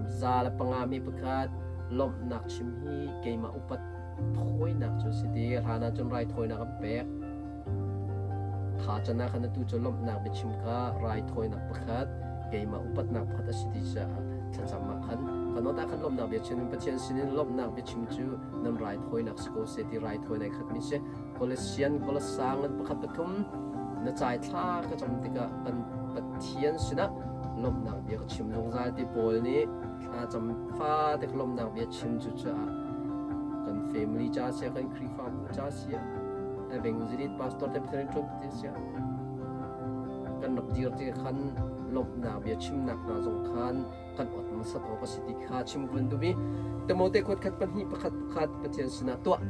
105 mi pakhat Lawmhnak chim hi keimah upat thawinak cu a si ti hlan ah cun raithawinak an pek. Kha can ah khan atu cu lawmhnak biachim kha raithawinak pakhat, keimah upatnak pakhat a si ti caah thlacam ah khan Kan awt ah khan lawmhnak bia chim in Pathian sinin lawmhnak biachim cu nan raithawinak si ko seh ti raithawinak khatmi si. Kolosian Kolosang an pakhat pathum na cai thla ka cam tikah kan Pathian sinah lawmhnak bia ka chim zungzal ti Paul nih thla cam fate ka lawmhnak bia chim cu caah kan family ca sia kan Khrihfabu ca sia evangelist pastor te Pathian ṭuan ti sia kan rak dir ti khan lawmhnak bia chimnak hna zong khan kan ot hmasat awk a si ti kha chim kan duh i Timote khuat khat pahnih pakhat pakhat Pathian sinah tuah.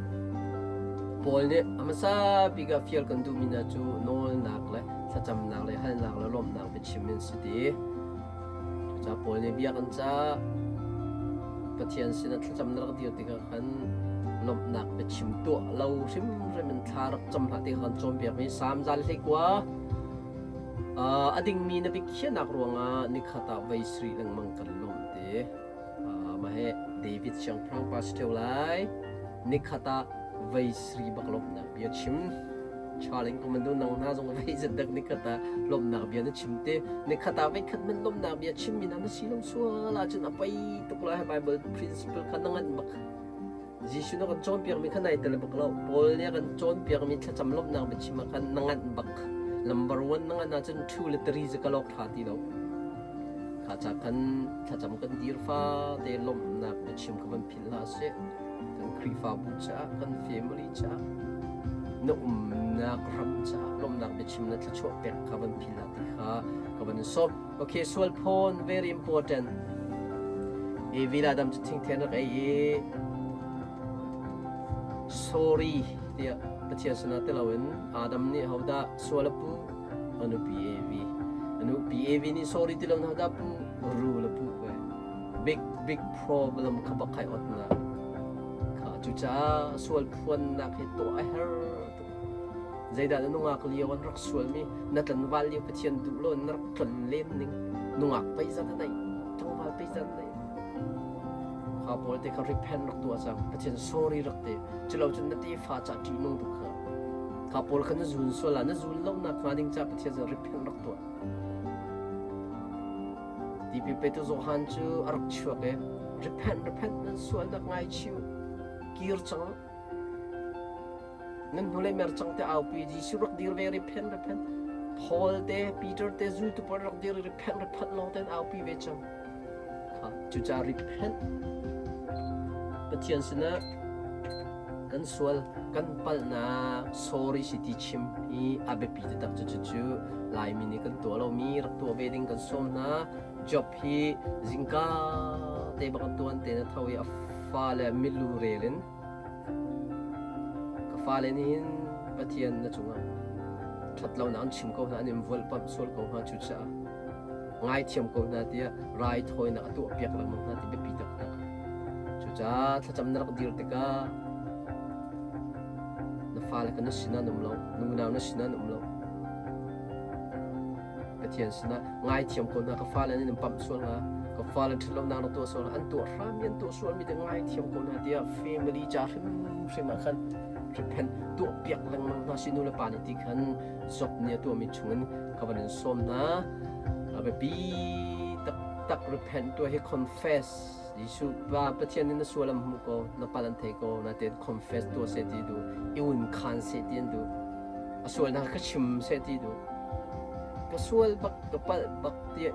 Paul nih a hmasa bik ah fial kan duhmi hna cu nawlnak le thlacamnak le halnak le lawmhnak biachim in si ti. Cucaah Paul nih bia kan ca Pathian sinah thlacam na rak dir tikah khan lawmhnak biachim tuah lo hrimhrim in thla rak cam hlah ti kha kan cawnpiakmi Salm zal hleikua A dingmi na biakhiahnak ruangah nikhat ah voi sarih lengmang kan lawmh te. Mah hi David siangpahrang pa si ṭheo lai. Nikhat ah voi sarih bak lawmhnak bia chim. Charling Commando nang hna zong voi zat dak nikhat ah lawmhnak bia na chim te. Nikhat ah voikhat hmanh lawmhnak bia chimmi hna na si lo sual ahcun a poi tuk lai. Bible principle kha na nganh bak. Jesuh na kan cawnpiakmi kha nai tel bak lo. Paul nih a kan cawnpiakmi thlacam lawmhnak biachim ah khan na nganh bak. Number one na nganh ahcun two le three cu ka lawk ṭha ti lo. Kha ca khan thlacam kan dir fate lawmhnak biachim kha van philh hlah sih. Kan Khrihfabu caah, kan family caah, na umnak ram caah lawmhnak biachim le thluachuah pek kha van philh hlah ti kha ka van in sawm. Okay, sual phone very important. Evi la dam cu thingthen rak ei i sorry tiah Pathian sinah ti loin Adam nih hodah sual a pu? A nupi Evi. A nupi Evi nih sorry ti loin hodah pu? Rul a puh ve. Big big problem kha bak khai otnak. Kha cucaah sual phuannak hi tuah a her tuk. Zeidah na nungak lio an rak sualmi na tlanval lio Pathian duh lo na rak tlon len ning nungak pei zan a neih tlangval pei zan neih kha pawl te kha repent rak tuah cang Pathian sorry rak ti culo cun na tefa ca ṭih nung tuk kha kha pawl kha na zun sual ah na zun lo nak hnga ding ca Pathian zan repent rak tuah Tipil petu Johan cu a rak chuak i repent repent nan sualnak ngaichih kir cang Nan hnulei mer cang te aupi Jesuh rak dir ve repent repent Paul te Peter te zultu pawl rak dir repent repent lawng ten aupi ve cang. Kha cucaah repent Pathian sinah kan sual kan palhnak sorry si ti chim hi a biapi taktak cu cu cu Laimi nih kan tuah lomi rak tuah ve ding kan sawm hna. Job hi zingka te bak tuan te na tho i a fale milu rel in Ka fale nih hin Pathian na cungah ṭhatlonak an chim ko hna, an in volhpamh sual ko hnga cucaah ngaithiam ko hna tiah raithawinak a tuahpiak lengmang hna ti biapi taktak. Cucaah thlacam na rak dir tikah na fale kha na sinah an um lo, nunau na sinah an um lo. Pathian sinah ngaithiam ko hna ka fale nih nan pamh sual hnga ka fale ṭhatlonak na tuah sual hnga an tuah hram i an tuah sualmi te ngaithiam ko hna tiah family ca hrimhrim ah khan repent tuah piak lengmang hna si nu le pa nih ti khan Job nih a tuahmi chungin ka van in sawm hna a biapi taktak repent tuah hi confess Jesuh pa Pathian nih na sual an hmu ko na pal an thei ko natein confess tuah seh ti duh i un khan seh ti an duh a sualnak ka chim seh ti duh ka sual bak ka palh bak tiah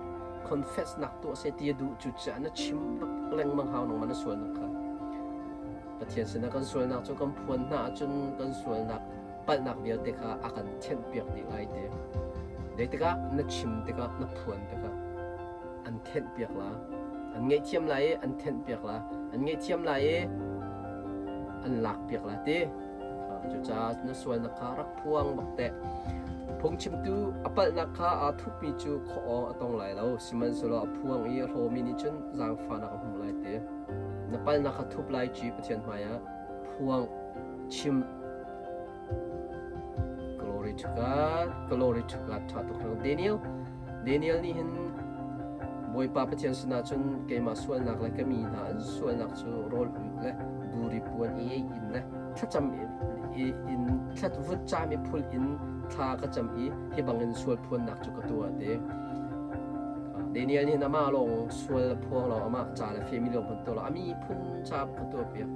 confess nak tuah seh ti a duh cucaah na chim bak lengmang hau nangmah na sualnak kha Pathian sinah kan sualnak cu kan phuan hna ahcun kan sualnak palhnak vialte kha a kan thianhpiak dih lai ti Zeitikah na chim tikah na phuan tikah an thenhpiak la an ngaihthiam lai i an thenhpiak la an ngaihthiam lai i an lakpiak la ti cucaah na sualnak kha rak phuang bak teh phungchimtu a palhnak kha aa thupmi cu khuaawng a tong lai lo sihmanhsehlaw a phuang i a hlawmi nih cun zaangfahnak a hmuh lai ti na palhnak kha thup lai ci Pathian hmaiah phuang chim Glory to God, glory to God. Ṭha tuk hring. Daniel, Daniel nih hin Bawipa Pathian sinah cun keimah sualnak le ka mi hna an sualnak cu rawl ulh le buri puan i ei in le thlacam in thlat vutcam i phul in thla ka cam i hi bangin sual phuannak cu ka tuah te. Daniel nih amah lawng sual a phuang lo, amah ca le family lawng hman tuah lo, a miphun ca a tuah piak.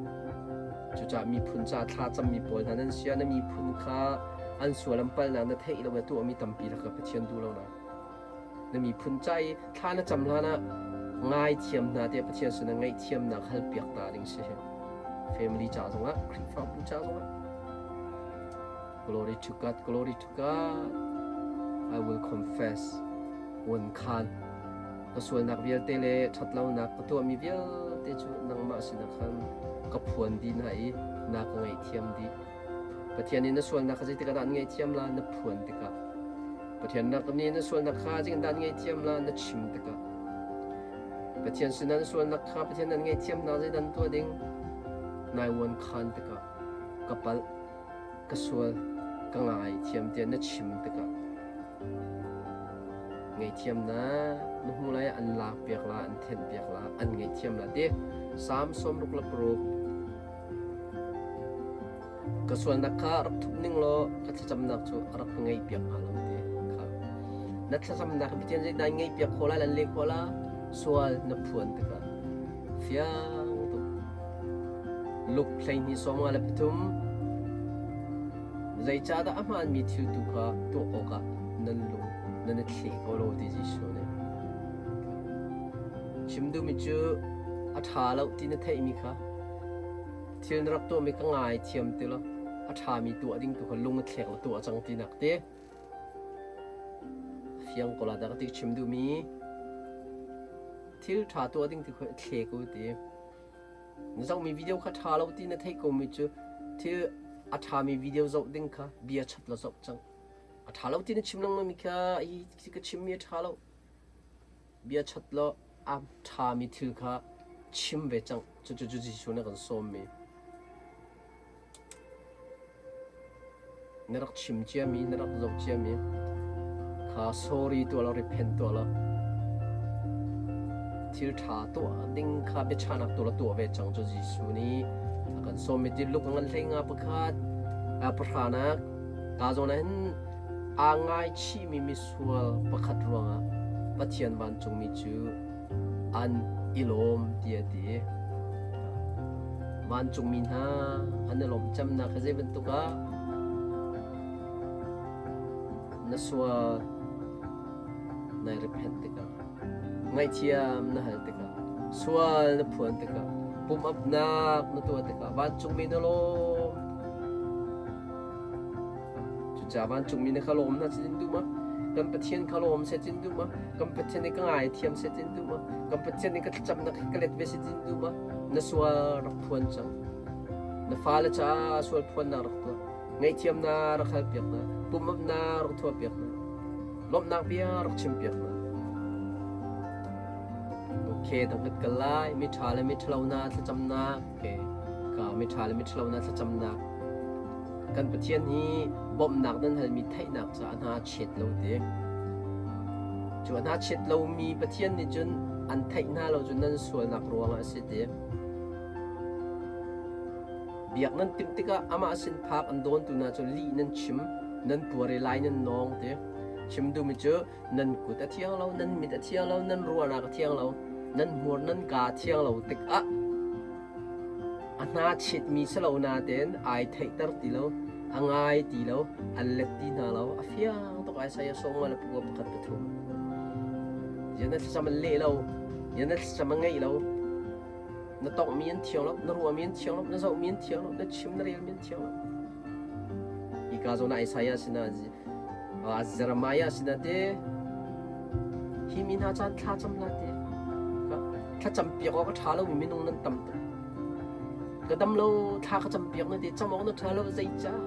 Cucaah miphun ca thla cammi pawl hna nan sia, na miphun kha an sual an palnak na theih lo na tuahmi tampi lakah Pathian duh lonak. Na miphun ca i thla na cam hlan ah ngaithiam hna tiah Pathian sinah ngaihthiamnak hal piak ta ding si. Family ca zongah, Khrihfabu ca zongah. Glory to God, glory to God. I will confess. Wan khan. Ka sualnak vialte le ṭhatlonak ka tuahmi vialte cu nangmah sinah khan ka phuan dih hna i na ka ngaihthiam dih. Pathian nih na sualnak kha zeitik ah dah an ngaihthiam la na phuan tikah. Pathian nih na sualnak kha zeitin dah an ngaihthiam la na chim tikah. Pathian sinah na sualnak kha Pathian an ngaihthiam hna zeidah an tuah ding? Nai wan khan tikah ka palh ka sual ka ngaithiam tiah na chim tikah ngaihthiamnak na hmu lai an lak piak la an thenh piak la an ngaihthiam la ti Psalm 66 ka sualnak kha rak thup ning law ka thlacamnak cu a rak ka ngaih piak hnga lo ti kha na thlacamnak Pathian zeidah ngaih piak khawh lai lan leh khawh la sual na phuan tikah fiang tuk Luke 12:23 Zeicahdah a hmaanmi thil tu kha tuah awkah nan lung nan i thleh ko lo ti Jesuh nih. Chim duhmi cu a ṭha lo ti na theihmi kha thil na rak tuahmi ka ngaithiam ti lo a ṭhami tuah ding tu kha lung a thlek la tuah cang tinak ti. Fiang ko la dah ka ti chim duhmi thil ṭha tuah ding ti kha thle ko ti. Na zohmi video kha ṭha lo ti na theih komi cu thil a ṭhami video zoh ding kha bia chat la zoh cang. A ṭha lo ti na chim lengmangmi kha hi ka chimmi a ṭha lo. Bia chat law a ṭhami thil kha chim ve cang. Cucu Jesuh nih a kan sawmmi. Na rak chim ciami, na rak zoh ciami kha sorry tuah law repent tuah law thil ṭha tuah ding kha biachahnak tuah law tuah ve cang cu Jesuh nih a kan sawmmi ti luk a ngan hlei nga pakhat pahranak ka zawn ah hin aa ngaichihmi misual pakhat ruangah Pathian vancungmi cu an i lawm tiah a ti. Vancungmi hna an i lawmh cemnak hi zei bantuk ah na sual nai repent tikah ngaihthiam na hal tikah sual na phuan tikah pum-apnak na tuah tikah vancungmi na lawm Cucaah vancungmi nih kha lawm hna seh duh ma? Kan Pathian kha lawm seh cin duh ma? Kan Pathian nih ka ngaithiam seh cin duh ma? Kan Pathian nih ka thlacamnak hi ka let ve seh cin duh ma? Na sual rak phuan cang. Na fale caah sual phuannak rak tuah. Ngaihthiamnak rak halpiak hna. Pumapnak rak thuahpiak hna. Lawmhnak bia rak chimpiak hna. Okay, dang kan kal lai. Mi ṭha le mi ṭhalo na thlacamnak. Okay. Ka mi ṭha le mi ṭhalo na thlacamnak. Kan Pathian hi bawmhnak nan halmi theihnak caah hna chet lo ti. Cu a hna chet lomi Pathian nih cun an theih hna lo cu nan sualnak ruangah a si ti. Biak nan timh tikah amah sin phak an dawntu hna cu lih nan chim, nan puar i lai nan nawng ti. Chim duhmi cu nan kut a thiang lo, nan mit a thiang lo, nan ruahnak a thiang lo, nan hmur nan kaa a thiang lo tikah A hna chitmi si lo nain ai theihter ti lo, a ngai ti lo, an let ti hna lo. A fiang tuk Isaiah sawmnga le pakua pakhat pathum. Ziah na thlacam an leh lo, ziah na thlacam a ngeih lo, na tonghmi an thiang lo, na ruahmi an thiang lo, na zohmi an thiang lo, na chim na relmi an thiang lo. Hika zawn ah Isaiah sinah Jeremiah sinah te hi mi hna caan thla cam hlah te thlacam piak awk a ṭha lomi minung nan tam tuk ka dam lo thla ka cam piak na ti cam awk na ṭha lo zeicah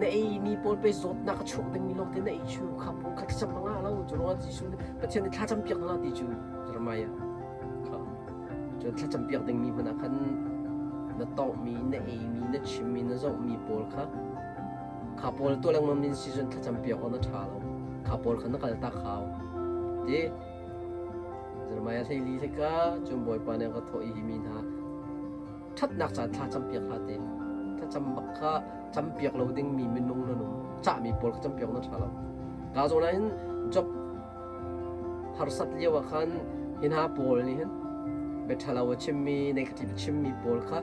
na ei mi pawl pe zawtnak a chuak dingmi lawng te na ei chu kha pawl kha thlacam a ngah lo cu ruangah Jesuh nih Pathian nih thlacam piak hna ti cu Jeremiah kha cun thlacam piak dingmi hmanh ah khan na tonghmi na eimi na chimmi na zohmi pawl kha Kha pawl tuah lengmang min si cun thlacam piak awk na ṭha lo. Kha pawl kha na kaltak hau. Ti Jeremiah 14 hika cun Bawipa nih a ka thawh i hi mi hna ṭhatnak caan thla campiak hlah ti. Thlacam bak kha campiak lo dingmi minung nan um. Cahmi pawl kha campiak na ṭha lo. Ka zawn ah hin Job. Harsat lio ah khan hi hna pawl nih hin bia ṭhalo a chimmi, negative a chimmi pawl kha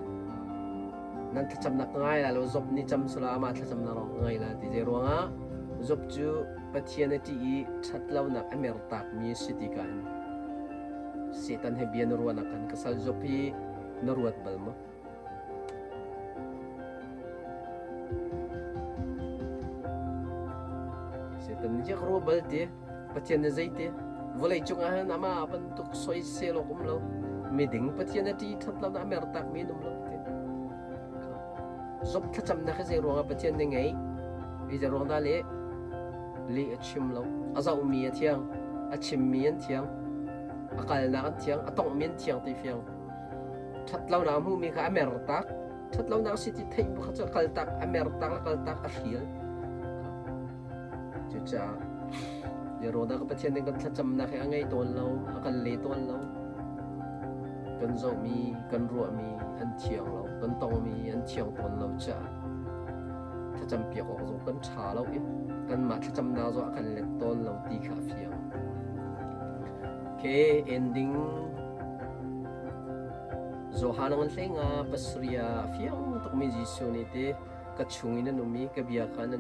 nan thlacamnak ka ngai lai lo, Job nih cam sula amah thlacamnak lawng ka ngai lai ti zei ruangah Job cu Pathian a ṭih i ṭhatlonak a mertakmi a si ti ka hin Satan he bia na ruahnak khan ka sal Job hi na ruat bal maw? Satan nih ka ruah bal ti Pathian nih zeiti vawlei cungah hin amah bantuk soisel awk um lo miding Pathian a ṭih ṭhat lo na a mertakmi an um lo ti Job thlacamnak hi zei ruangah Pathian nih ngei i zei ruang dah leh leh a chim lo a zohmi a thiang a chimmi an thiang a kalnak an thiang a tonghmi an thiang ti fiang Ṭhatlonak a hmuhmi kha a mertak. Ṭhatlonak a si ti theih bu kha cu a kaltak, a mertak le kaltak a hrial. Cucaah Zerodah ka Pathian nih kan thlacamnak hi a ngei tawn lo, a kan le tawn lo. Kan zohmi, kan ruahmi an thiang lo, kan tongmi an thiang tawn lo caah thlacam piak awk zong kan ṭha lo i kanmah thlacamnak zong a kan let tawn lo ti kha a fiang. Okay, ending. Johan ngan hlei nga pasria fiang tukmi Jesuh nih ti ka chung in an um i ka bia kha nan.